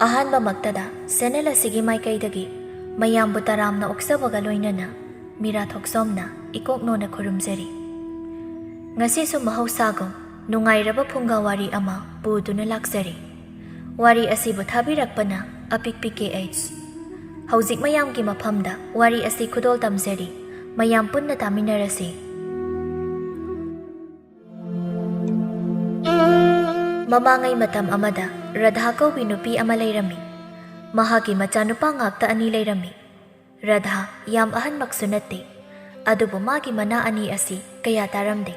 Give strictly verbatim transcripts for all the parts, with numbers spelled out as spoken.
ꯑꯍꯥꯟꯕꯃꯛꯇꯗ ꯁꯦꯅꯦꯜ ꯑꯁꯤꯒꯤ ꯃꯥꯏꯀꯩꯗꯒꯤ ꯃꯌꯥꯝꯕꯨ ꯇꯔꯥꯝꯅ ꯑꯣꯛꯆꯕꯒ ꯂꯣꯏꯅꯅ ꯃꯤꯔꯥ ꯊꯣꯛꯆꯣꯝꯅ ꯏꯀꯣꯛ ꯅꯣꯟꯅ ꯈꯨꯔꯨꯝꯖꯔꯤ꯫ ꯉꯁꯤꯁꯨ ꯃꯍꯧꯁꯥꯒꯨꯝ ꯅꯨꯡꯉꯥꯏꯔꯕ ꯐꯨꯡꯒꯥ ꯋꯥꯔꯤ ꯑꯃ ꯄꯨꯗꯨꯅ ꯂꯥꯛꯆꯔꯤ꯫ ꯋꯥꯔꯤ ꯑꯁꯤꯕꯨ ꯊꯥꯕꯤꯔꯛꯄꯅ ꯑꯄꯤꯛꯄꯤ ꯀꯦ ꯑꯩꯆ꯫ ꯍꯧꯖꯤꯛ ꯃꯌꯥꯝꯒꯤ ꯃꯐꯝꯗ ꯋꯥꯔꯤ ꯑꯁꯤ ꯈꯨꯗꯣꯜ ꯇꯝꯖꯔꯤ꯫ ꯃꯌꯥꯝ ꯄꯨꯟꯅ ꯇꯥꯃꯤꯟꯅꯔꯁꯤ꯫ ꯃꯃꯥꯡꯉꯩ ꯃꯇꯝ ꯑꯃꯗ ꯔꯥꯙꯥ ꯀꯧꯕꯤ ꯅꯨꯄꯤ ꯑꯃ ꯂꯩꯔꯝꯃꯤ꯫ ꯃꯍꯥꯛꯀꯤ ꯃꯆꯥꯅꯨꯄꯥ ꯉꯥꯛꯇ ꯑꯅꯤ ꯂꯩꯔꯝꯃꯤ꯫ ꯔꯥꯙꯥ ꯌꯥꯝ ꯑꯍꯟꯃꯛꯁꯨ ꯅꯠꯇꯦ, ꯑꯗꯨꯕꯨ ꯃꯥꯒꯤ ꯃꯅꯥ ꯑꯅꯤ ꯑꯁꯤ ꯀꯌꯥ ꯇꯥꯔꯝꯗꯦ꯫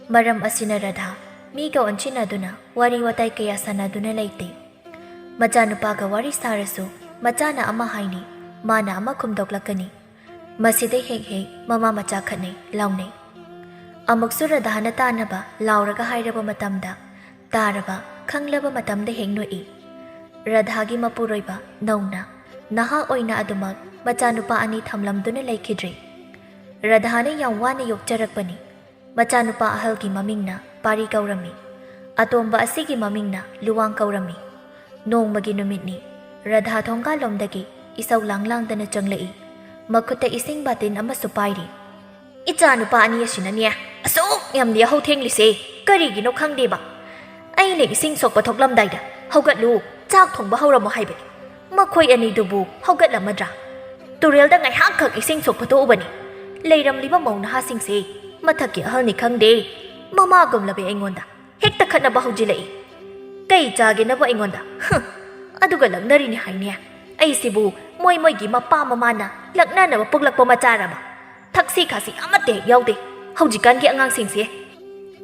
ꯃꯔꯝ ꯑꯁꯤꯅ ꯔꯥꯙꯥ ꯃꯤꯒ ꯑꯣꯟꯁꯤꯟꯅꯗꯨꯅ ꯋꯥꯔꯤ ꯋꯥꯇꯥꯏ ꯀꯌꯥ ꯁꯥꯟꯅꯗꯨꯅ ꯂꯩꯇꯦ꯫ ꯃꯆꯥꯅꯨꯄꯥꯒ ꯋꯥꯔꯤ ꯁꯥꯔꯁꯨ ꯃꯆꯥꯅ ꯑꯃ ꯍꯥꯏꯅꯤ, ꯃꯥꯅ ꯑꯃ ꯈꯨꯝꯗꯣꯛꯂꯛꯀꯅꯤ꯫ ꯃꯁꯤꯗ ꯍꯦꯛ ꯍꯦꯛ ꯃꯃꯥ ꯃꯆꯥ ꯈꯠꯅꯩ, ꯂꯥꯎꯅꯩ꯫ ꯑꯃꯨꯛꯁꯨ ꯔꯥꯙꯥꯅ ꯇꯥꯅꯕ ꯂꯥꯎꯔꯒ ꯍꯥꯏꯔꯕ ꯃꯇꯝꯗ ꯇꯥꯔꯕ, ꯈꯪꯂꯕ ꯃꯇꯝꯗ ꯍꯦꯛ ꯅꯣꯛꯏ꯫ ꯔꯥꯙꯥꯒꯤ ꯃꯄꯨꯔꯣꯏꯕ ꯅꯧꯅ ꯅꯍꯥ ꯑꯣꯏꯅ ꯑꯗꯨꯃꯛ ꯃꯆꯥꯅꯨꯄꯥ ꯑꯅꯤ ꯊꯝꯂꯝꯗꯨꯅ ꯂꯩꯈꯤꯗ꯭ꯔꯦ꯫ ꯔꯥꯙꯥꯅ ꯌꯥꯝ ꯋꯥꯅ ꯌꯣꯛꯆꯔꯛꯄꯅꯤ꯫ ꯃꯆꯥꯅꯨꯄꯥ ꯑꯍꯜꯒꯤ ꯃꯃꯤꯡꯅ ꯄꯥꯔꯤ ꯀꯧꯔꯝꯃꯤ꯫ ꯑꯇꯣꯝꯕ ꯑꯁꯤꯒꯤ ꯃꯃꯤꯡꯅ ꯂꯨꯋꯥꯡ ꯀꯧꯔꯝꯃꯤ꯫ ꯅꯣꯡꯃꯒꯤ ꯅꯨꯃꯤꯠꯅꯤ꯫ ꯔꯥꯙꯥ ꯊꯣꯡꯒꯥꯜꯂꯣꯝꯗꯒꯤ ꯏꯁꯧ ꯂꯥꯡ ꯂꯥꯡꯗꯅ ꯆꯪꯂꯛꯏ꯫ ꯃꯈꯨꯠꯇ ꯏꯁꯤꯡ ꯕꯥꯇꯤꯟ ꯑꯃꯁꯨ ꯄꯥꯏꯔꯤ꯫ "ꯏꯆꯥ ꯅꯨꯄꯥ ꯑꯅꯤ ꯑꯁꯤꯅꯅꯦ ꯑꯁꯨꯛ ꯌꯥꯝꯅ ꯌꯥꯍꯧ ꯊꯦꯡꯂꯤꯁꯦ ꯀꯔꯤꯒꯤꯅꯣ ꯈꯪꯗꯦꯕ꯫ ꯑꯩꯅ ꯏꯁꯤꯡ ꯁꯣꯛꯄ ꯊꯣꯛꯂꯝꯗꯥꯏꯗ, 'ꯍꯧꯒꯠꯂꯨ, ꯆꯥꯛ ꯊꯣꯡꯕ ꯍꯧꯔꯝꯃꯣ' ꯍꯥꯏꯕꯅꯤ꯫ ꯃꯈꯣꯏ ꯑꯅꯤꯗꯨꯕꯨ ꯍꯧꯒꯠꯂꯝꯃꯗ꯭ꯔꯥ? ꯇꯨꯔꯦꯜꯗ ꯉꯥꯏꯍꯥꯛꯈꯛ ꯏꯁꯤꯡ ꯁꯣꯛꯄ ꯊꯣꯛꯎꯕꯅꯤ꯫ ꯂꯩꯔꯝꯂꯤꯕ ꯃꯧ ꯅꯍꯥꯁꯤꯡꯁꯦ ꯃꯊꯛꯀꯤ ꯑꯍꯜꯅꯤ ꯈꯪꯗꯦ, ꯃꯃꯥꯒꯨꯝꯂꯕꯤ ꯑꯩꯉꯣꯟꯗ ꯍꯦꯛꯇ ꯈꯠꯅꯕ ꯍꯧꯖꯤꯜꯂꯛꯏ꯫ ꯀꯩ ꯆꯥꯒꯦꯅꯕꯨ ꯑꯩꯉꯣꯟꯗ? ꯍꯨꯝ, ꯑꯗꯨꯒ ꯂꯛꯅꯔꯤꯅꯤ ꯍꯥꯏꯅꯦ꯫ ꯑꯩꯁꯤꯕꯨ ꯃꯣꯏ ꯃꯣꯏꯒꯤ ꯃꯄꯥ ꯃꯃꯥꯅ ꯂꯛꯅꯅꯕ ꯄꯣꯛꯂꯛꯄ ꯃꯆꯥꯔꯕ? ꯊꯛꯁꯤ ꯈꯥꯁꯤ ꯑꯃꯠꯇ ꯍꯦꯛ ꯌꯥꯎꯗꯦ ꯍꯧꯖꯤꯛꯀꯥꯟꯒꯤ ꯑꯉꯥꯡꯁꯤꯡꯁꯦ꯫"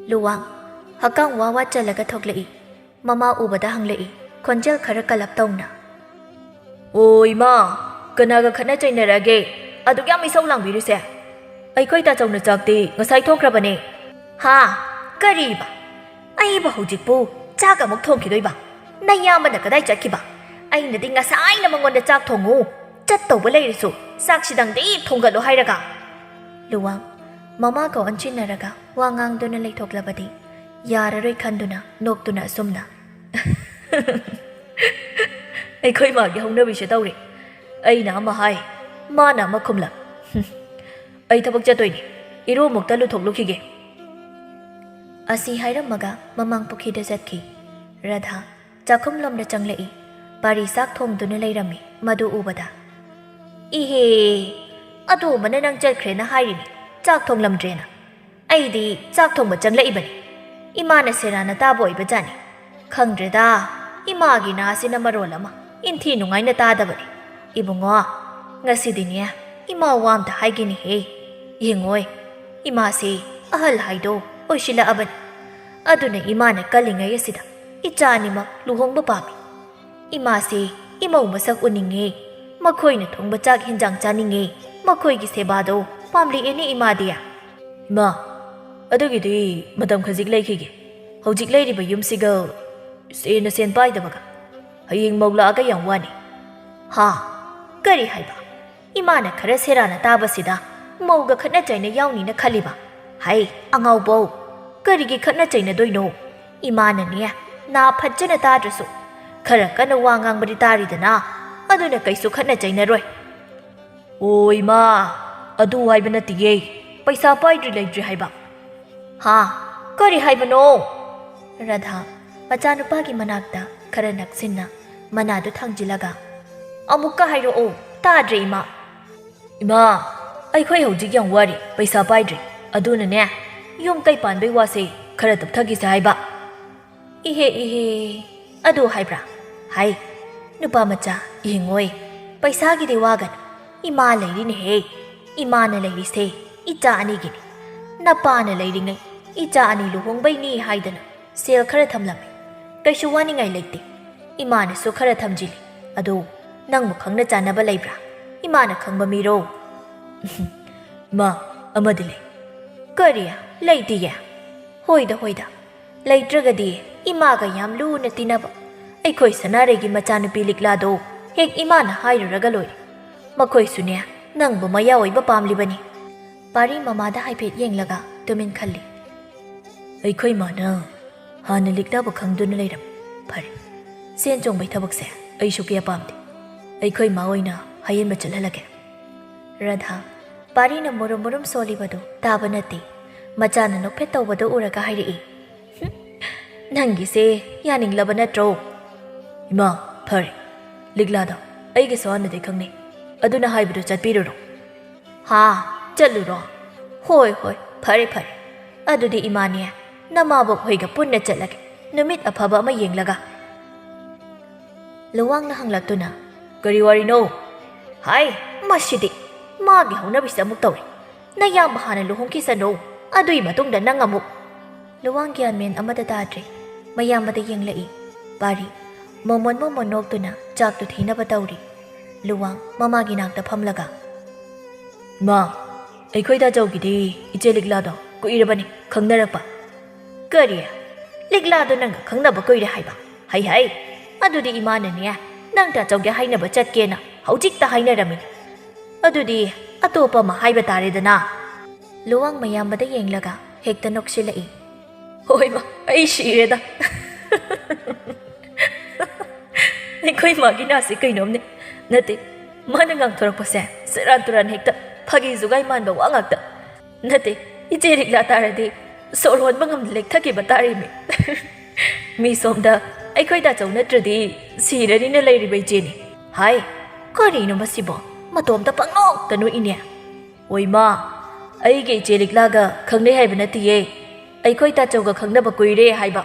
ꯂꯨꯋꯥꯡ ꯍꯛꯀꯥꯝ ꯋꯥ ꯋꯥ ꯆꯜꯂꯒ ꯊꯣꯛꯂꯛꯏ꯫ ꯃꯃꯥ ꯎꯕꯗ ꯍꯪꯂꯛꯏ, ꯈꯣꯟꯖꯦꯜ ꯈꯔ ꯀꯜꯂꯞ ꯇꯧꯅ꯫ "ꯑꯣ ꯏꯃꯥ, ꯀꯅꯥꯒ ꯈꯠꯅ ꯆꯩꯅꯔꯒꯦ? ꯑꯗꯨꯛ ꯌꯥꯝ ꯏꯁꯧ ꯂꯥꯡꯕꯤꯔꯤꯁꯦ?" "ꯑꯩꯈꯣꯏ ꯇꯥꯆꯧꯅ ꯆꯥꯛꯇꯤ ꯉꯁꯥꯏ ꯊꯣꯡꯈ꯭ꯔꯕꯅꯦ꯫" "ꯍꯥ? ꯀꯔꯤꯕ? ꯑꯩꯕꯨ ꯍꯧꯖꯤꯛꯄꯨ ꯆꯥꯛ ꯑꯃꯨꯛ ꯊꯣꯡꯈꯤꯗꯣꯏꯕ? ꯅꯌꯥꯝꯕꯅ ꯀꯗꯥꯏ ꯆꯠꯈꯤꯕ? ꯑꯩꯅꯗꯤ ꯉꯁꯥꯏꯅ ꯃꯉꯣꯟꯗ ꯆꯥꯛ ꯊꯣꯡꯉꯨ, ꯆꯠꯇꯧꯕ ꯂꯩꯔꯁꯨ ꯆꯥꯛꯁꯤꯗꯪꯗꯤ ꯊꯣꯡꯒꯠꯂꯣ ꯍꯥꯏꯔꯒ꯫" ꯂꯨꯋꯥꯡ ꯃꯃꯥꯒ ꯑꯣꯟꯁꯤꯟꯅꯔꯒ ꯋꯥ ꯉꯥꯡꯗꯨꯅ ꯂꯩꯊꯣꯛꯂꯕꯗꯤ ꯌꯥꯔꯔꯣꯏ ꯈꯟꯗꯨꯅ ꯅꯣꯛꯇꯨꯅ ꯑꯁꯨꯝꯅ꯫ ꯑꯩꯈꯣꯏ ꯃꯥꯒꯤ ꯍꯧꯅꯕꯤꯁꯦ ꯇꯧꯔꯦ꯫ ꯑꯩꯅ ꯑꯃ ꯍꯥꯏ, ꯃꯥꯅ ꯑꯃ ꯈꯨꯝꯂꯛ꯫ "ꯑꯩ ꯊꯕꯛ ꯆꯠꯇꯣꯏꯅꯤ, ꯏꯔꯨꯃꯨꯛꯇ ꯂꯨꯊꯣꯛꯂꯨꯈꯤꯒꯦ"꯫ ꯑꯁꯤ ꯍꯥꯏꯔꯝꯃꯒ ꯃꯃꯥꯡ ꯄꯨꯈ꯭ꯔꯤꯗ ꯆꯠꯈꯤ꯫ ꯔꯥꯙꯥ ꯆꯥꯛꯈꯨꯝꯂꯣꯝꯗ ꯆꯪꯂꯛꯏ꯫ ꯄꯥꯔꯤ ꯆꯥꯛ ꯊꯣꯡꯗꯨꯅ ꯂꯩꯔꯝꯃꯤ꯫ ꯃꯗꯨ ꯎꯕꯗ, "ꯏꯍꯦ, ꯑꯇꯣꯝꯕꯅ ꯅꯪ ꯆꯠꯈ꯭ꯔꯦꯅ ꯍꯥꯏꯔꯤꯅꯤ, ꯆꯥꯛ ꯊꯣꯡꯂꯝꯗ꯭ꯔꯦꯅ꯫ ꯑꯩꯗꯤ ꯆꯥꯛ ꯊꯣꯡꯕ ꯆꯪꯂꯛꯏꯕꯅꯤ꯫ ꯏꯃꯥꯅ ꯁꯦꯔꯥꯟꯅ ꯇꯥꯕ ꯑꯣꯏꯕꯖꯥꯠꯅꯤ꯫ ꯈꯪꯗ꯭ꯔꯦꯗ, ꯏꯃꯥꯒꯤ ꯅꯥꯁꯤꯅ ꯃꯔꯣꯜ ꯑꯃ ꯏꯟꯊꯤ ꯅꯨꯡꯉꯥꯏꯅ ꯇꯥꯗꯕꯅꯤ꯫ ꯏꯕꯨꯡꯉꯣ, ꯉꯁꯤꯗꯤꯅꯦ, ꯏꯃꯥ ꯋꯥ ꯑꯝꯇ ꯍꯥꯏꯒꯦꯅꯦꯍꯦ꯫ ꯌꯦꯡꯉꯣꯏ, ꯏꯃꯥꯁꯦ ꯑꯍꯜ ꯍꯥꯏꯗꯣ ꯑꯣꯏꯁꯤꯜꯂꯛꯑꯕꯅꯤ꯫ ꯑꯗꯨꯅ ꯏꯃꯥꯅ ꯀꯜꯂꯤꯉꯩ ꯑꯁꯤꯗ ꯏꯆꯥ ꯑꯅꯤꯃꯛ ꯂꯨꯍꯣꯡꯕ ꯄꯥꯝꯃꯤ꯫ ꯏꯃꯥꯁꯦ ꯏꯃꯧ ꯃꯁꯛ ꯎꯅꯤꯡꯉꯦ, ꯃꯈꯣꯏꯅ ꯊꯣꯡꯕ ꯆꯥꯛ ꯍꯦꯟꯖꯥꯡ ꯆꯥꯅꯤꯡꯉꯦ, ꯃꯈꯣꯏꯒꯤ ꯁꯦꯕꯥꯗꯣ ꯄꯥꯝꯂꯛꯑꯦꯅꯦ ꯏꯃꯥꯗꯤ"꯫ "ꯏꯃꯥ, ꯑꯗꯨꯒꯤꯗꯤ ꯃꯇꯝ ꯈꯖꯤꯛ ꯂꯩꯈꯤꯒꯦ꯫ ꯍꯧꯖꯤꯛ ꯂꯩꯔꯤꯕ ꯌꯨꯝꯁꯤꯒ ꯁꯦꯟꯅ ꯁꯦꯟ ꯄꯥꯏꯗꯕꯒ ꯍꯌꯦꯡ ꯃꯧ ꯂꯥꯛꯑꯒ ꯌꯥꯝ ꯋꯥꯅꯤ"꯫ "ꯍꯥ? ꯀꯔꯤ ꯍꯥꯏꯕ? ꯏꯃꯥꯅ ꯈꯔ ꯁꯦꯔꯥꯟꯅ ꯇꯥꯕꯁꯤꯗ ꯃꯧꯒ ꯈꯠꯅ ꯆꯩꯅ ꯌꯥꯎꯅꯤꯅ ꯈꯜꯂꯤꯕ? ꯍꯩ, ꯑꯉꯥꯎꯕꯧ, ꯀꯔꯤꯒꯤ ꯈꯠꯅ ꯆꯩꯅꯗꯣꯏꯅꯣ? ꯏꯃꯥꯅꯅꯦ, ꯅꯥ ꯐꯠꯖꯅ ꯇꯥꯗ꯭ꯔꯁꯨ ꯈꯔ ꯀꯟꯅ ꯋꯥ ꯉꯥꯡꯕꯗꯤ ꯇꯥꯔꯤꯗꯅ, ꯑꯗꯨꯅ ꯀꯩꯁꯨ ꯈꯠꯅ ꯆꯩꯅꯔꯣꯏ"꯫ "ꯑꯣ ꯏꯃꯥ, ꯑꯗꯨ ꯍꯥꯏꯕ ꯅꯠꯇꯤꯌꯦ, ꯄꯩꯁꯥ ꯄꯥꯏꯗ꯭ꯔꯤ ꯂꯩꯇ꯭ꯔꯤ ꯍꯥꯏꯕ"꯫ "ꯍꯥ? ꯀꯔꯤ ꯍꯥꯏꯕꯅꯣ?" ꯔꯥꯙꯥ ꯃꯆꯥꯅꯨꯄꯥꯒꯤ ꯃꯅꯥꯛꯇ ꯈꯔ ꯅꯛꯁꯤꯟꯅ ꯃꯅꯥꯗꯨ ꯊꯥꯡꯖꯤꯜꯂꯒ, "ꯑꯃꯨꯛꯀ ꯍꯥꯏꯔꯛꯑꯣ, ꯇꯥꯗ꯭ꯔꯦ ꯏꯃꯥ"꯫ "ꯏꯃꯥ, ꯑꯩꯈꯣꯏ ꯍꯧꯖꯤꯛ ꯌꯥꯝ ꯋꯥꯔꯤ, ꯄꯩꯁꯥ ꯄꯥꯏꯗ꯭ꯔꯤ, ꯑꯗꯨꯅꯅꯦ, ꯌꯨꯝ ꯀꯩ ꯄꯥꯟꯕꯩ ꯋꯥꯁꯦ ꯈꯔ ꯇꯞꯊꯈꯤꯁꯦ ꯍꯥꯏꯕ"꯫ "ꯏꯍꯦ ꯏꯍꯦ, ꯑꯗꯨ ꯍꯥꯏꯕ꯭ꯔꯥ? ꯍꯥꯏ, ꯅꯨꯄꯥ ꯃꯆꯥ, ꯌꯦꯡꯉꯣꯏ, ꯄꯩꯁꯥꯒꯤꯗꯤ ꯋꯥꯒꯅꯨ, ꯏꯃꯥ ꯂꯩꯔꯤꯅꯦꯍꯦ꯫ ꯏꯃꯥꯅ ꯂꯩꯔꯤꯁꯦ ꯏꯆꯥ ꯑꯅꯤꯒꯤꯅꯤ꯫ ꯅꯄꯥꯅ ꯂꯩꯔꯤꯉꯩ ꯏꯆꯥ ꯑꯅꯤ ꯂꯨꯍꯣꯡꯕꯩꯅꯤ ꯍꯥꯏꯗꯅ ꯁꯦꯜ ꯈꯔ ꯊꯝꯂꯝꯃꯤ꯫ ꯀꯩꯁꯨ ꯋꯥꯅꯤꯡꯉꯥꯏ ꯂꯩꯇꯦ, ꯏꯃꯥꯅꯁꯨ ꯈꯔ ꯊꯝꯖꯤꯜꯂꯤ꯫ ꯑꯗꯣ ꯅꯪꯕꯨ ꯈꯪꯅ ꯆꯥꯟꯅꯕ ꯂꯩꯕ꯭ꯔꯥ? ꯏꯃꯥꯅ ꯈꯪꯕ ꯃꯤꯔꯣ?" "ꯏꯃꯥ, ꯑꯃꯗꯤ ꯂꯩ"꯫ "ꯀꯔꯤ? ꯂꯩꯇꯤꯌꯦ?" "ꯍꯣꯏꯗ ꯍꯣꯏꯗ, ꯂꯩꯇ꯭ꯔꯒꯗꯤ ꯏꯃꯥꯒ ꯌꯥꯝ ꯂꯨꯅ ꯇꯤꯟꯅꯕ ꯑꯩꯈꯣꯏ ꯁꯅꯥꯔꯩꯒꯤ ꯃꯆꯥꯅꯨꯄꯤ ꯂꯤꯛꯂꯥꯗꯣ ꯍꯦꯛ ꯏꯃꯥꯅ ꯍꯥꯏꯔꯨꯔꯒ ꯂꯣꯏꯔꯦ꯫ ꯃꯈꯣꯏꯁꯨꯅꯦ, ꯅꯪꯕꯨ ꯃꯌꯥ ꯑꯣꯏꯕ ꯄꯥꯝꯂꯤꯕꯅꯤ"꯫ ꯄꯥꯔꯤ ꯃꯃꯥꯗ ꯍꯥꯏꯐꯦꯠ ꯌꯦꯡꯂꯒ ꯇꯨꯃꯤꯟ ꯈꯜꯂꯤ꯫ "ꯑꯩꯈꯣꯏ ꯃꯥꯅ ꯍꯥꯟꯅ ꯂꯤꯛꯂꯥꯕꯨ ꯈꯪꯗꯨꯅ ꯂꯩꯔꯝ꯫ ꯐꯔꯦ, ꯁꯦꯟ ꯆꯣꯡꯕꯩ ꯊꯕꯛꯁꯦ ꯑꯩꯁꯨ ꯀꯌꯥ ꯄꯥꯝꯗꯦ꯫ ꯑꯩꯈꯣꯏ ꯃꯥ ꯑꯣꯏꯅ ꯍꯩꯍꯟꯕ ꯆꯠꯍꯜꯂꯒꯦ꯫ ꯔꯥꯙꯥ, ꯄꯥꯔꯤꯅ ꯃꯨꯔꯨꯝ ꯃꯨꯔꯨꯝ ꯁꯣꯜꯂꯤꯕꯗꯨ ꯇꯥꯕ ꯅꯠꯇꯦ꯫ ꯃꯆꯥꯅ ꯅꯣꯛꯐꯦꯠ ꯇꯧꯕꯗꯨ ꯎꯔꯒ ꯍꯥꯏꯔꯛꯏ, "ꯍꯨꯝ, ꯅꯪꯒꯤꯁꯦ ꯌꯥꯅꯤꯡꯂꯕ ꯅꯠꯇ꯭ꯔꯣ?" "ꯏꯃꯥ, ꯐꯔꯦ꯫ ꯂꯤꯛꯂꯥꯗꯣ ꯑꯩꯒꯤꯁꯨ ꯍꯥꯟꯅꯗꯤ ꯈꯪꯅꯩ꯫ ꯑꯗꯨꯅ ꯍꯥꯏꯕꯗꯨ ꯆꯠꯄꯤꯔꯨꯔꯣ꯫" "ꯍꯥ, ꯆꯠꯂꯨꯔꯣ? ꯍꯣꯏ, ꯍꯣꯏ, ꯐꯔꯦ, ꯐꯔꯦ꯫ ꯑꯗꯨꯗꯤ ꯏꯃꯥꯅꯦ, ꯅꯃꯥꯕꯣꯛ ꯍꯣꯏꯒ ꯄꯨꯟꯅ ꯆꯠꯂꯒꯦ, ꯅꯨꯃꯤꯠ ꯑꯐꯕ ꯑꯃ ꯌꯦꯡꯂꯒ꯫" ꯂꯨꯋꯥꯡꯅ ꯍꯪꯂꯛꯇꯨꯅ, "ꯀꯔꯤ ꯋꯥꯔꯤꯅꯣ?" "ꯍꯥꯏ, ꯃꯁꯤꯗꯤ ꯃꯥꯒꯤ ꯍꯧꯅꯕꯤꯁꯦ ꯑꯃꯨꯛ ꯇꯧꯔꯦ꯫ ꯅꯌꯥꯝꯕ ꯍꯥꯟꯅ ꯂꯨꯍꯣꯡꯈꯤꯁꯅꯨ, ꯑꯗꯨꯒꯤ ꯃꯇꯨꯡꯗ ꯅꯪ ꯑꯃꯨꯛ꯫" ꯂꯨꯋꯥꯡ ꯒ꯭ꯌꯥꯟ ꯃꯦꯟ ꯑꯃꯗ ꯇꯥꯗ꯭ꯔꯦ꯫ ꯃꯌꯥꯝꯕꯗ ꯌꯦꯡꯂꯛꯏ꯫ ꯄꯥꯔꯤ ꯃꯣꯃꯣꯟ ꯃꯣꯃꯣꯟ ꯅꯣꯛꯇꯨꯅ ꯆꯥꯛꯇꯨ ꯊꯤꯅꯕ ꯇꯧꯔꯤ꯫ ꯂꯨꯋꯥꯡ ꯃꯃꯥꯒꯤ ꯅꯥꯛꯇ ꯐꯝꯂꯒ, "ꯏꯃꯥ, ꯑꯩꯈꯣꯏ ꯇꯥꯆꯧꯒꯤꯗꯤ ꯏꯆꯦ ꯂꯤꯛꯂꯥꯗꯣ ꯀꯨꯏꯔꯕꯅꯤ ꯈꯪꯅꯔꯛꯄ꯫" "ꯀꯔꯤ? ꯂꯤꯛꯂꯥꯗꯣ ꯅꯪꯒ ꯈꯪꯅꯕ ꯀꯨꯏꯔꯦ ꯍꯥꯏꯕ? ꯍꯩ ꯍꯩ, ꯑꯗꯨꯗꯤ ꯏꯃꯥꯅꯅꯦ ꯅꯪ ꯇꯥꯆꯧꯒꯤ ꯍꯥꯏꯅꯕ ꯆꯠꯀꯦꯅ ꯍꯧꯖꯤꯛꯇ ꯍꯥꯏꯅꯔꯝꯃꯤꯅꯦ꯫ ꯑꯗꯨꯗꯤ ꯑꯇꯣꯞꯄ ꯑꯃ ꯍꯥꯏꯕ ꯇꯥꯔꯦꯗꯅ꯫" ꯂꯨꯋꯥꯡ ꯃꯌꯥꯝꯕꯗ ꯌꯦꯡꯂꯒ ꯍꯦꯛꯇ ꯅꯣꯛꯁꯤꯜꯂꯛꯏ꯫ "ꯍꯣꯏ ꯃꯥ, ꯑꯩ ꯁꯤꯔꯦꯗ꯫" "ꯑꯩꯈꯣꯏ ꯃꯥꯒꯤ ꯅꯥꯁꯦ ꯀꯩꯅꯣꯝꯅꯦ꯫ ꯅꯠꯇꯦ, ꯃꯥꯅ ꯉꯥꯡꯊꯣꯔꯛꯄꯁꯦ ꯁꯦꯔꯥꯟ ꯇꯨꯔꯥꯟ, ꯍꯦꯛꯇ ꯐꯥꯒꯤ ꯖꯨꯒꯥꯏ ꯃꯥꯟꯕ ꯋꯥ ꯉꯥꯛꯇ꯫ ꯅꯠꯇꯦ, ꯏꯆꯦ ꯂꯤꯛꯂꯥ ꯇꯥꯔꯗꯤ ꯁꯣꯔ ꯍꯣꯟꯕ ꯉꯝꯗ ꯂꯦꯛꯊꯈꯤꯕ ꯇꯥꯔꯦꯃꯤ꯫" "ꯃꯤ ꯁꯣꯝꯗ ꯑꯩꯈꯣꯏ ꯇꯥꯆꯧ ꯅꯠꯇ꯭ꯔꯗꯤ ꯁꯤꯔꯅꯤꯅ ꯂꯩꯔꯤꯕ ꯏꯆꯦꯅꯤ꯫ ꯍꯥꯏ, ꯀꯔꯤꯅꯣ ꯃꯁꯤꯕꯣ? ꯃꯇꯣꯝꯇ ꯄꯪꯅꯣꯛꯇ ꯅꯣꯛꯏꯅꯦ꯫" "ꯑꯣꯏ ꯃꯥ, ꯑꯩꯒ ꯏꯆꯦ ꯂꯤꯛꯂꯥꯒ ꯈꯪꯅꯩ ꯍꯥꯏꯕ ꯅꯠꯇꯤꯌꯦ꯫ ꯑꯩꯈꯣꯏ ꯇꯥꯆꯧꯒ ꯈꯪꯅꯕ ꯀꯨꯏꯔꯦ ꯍꯥꯏꯕ꯫"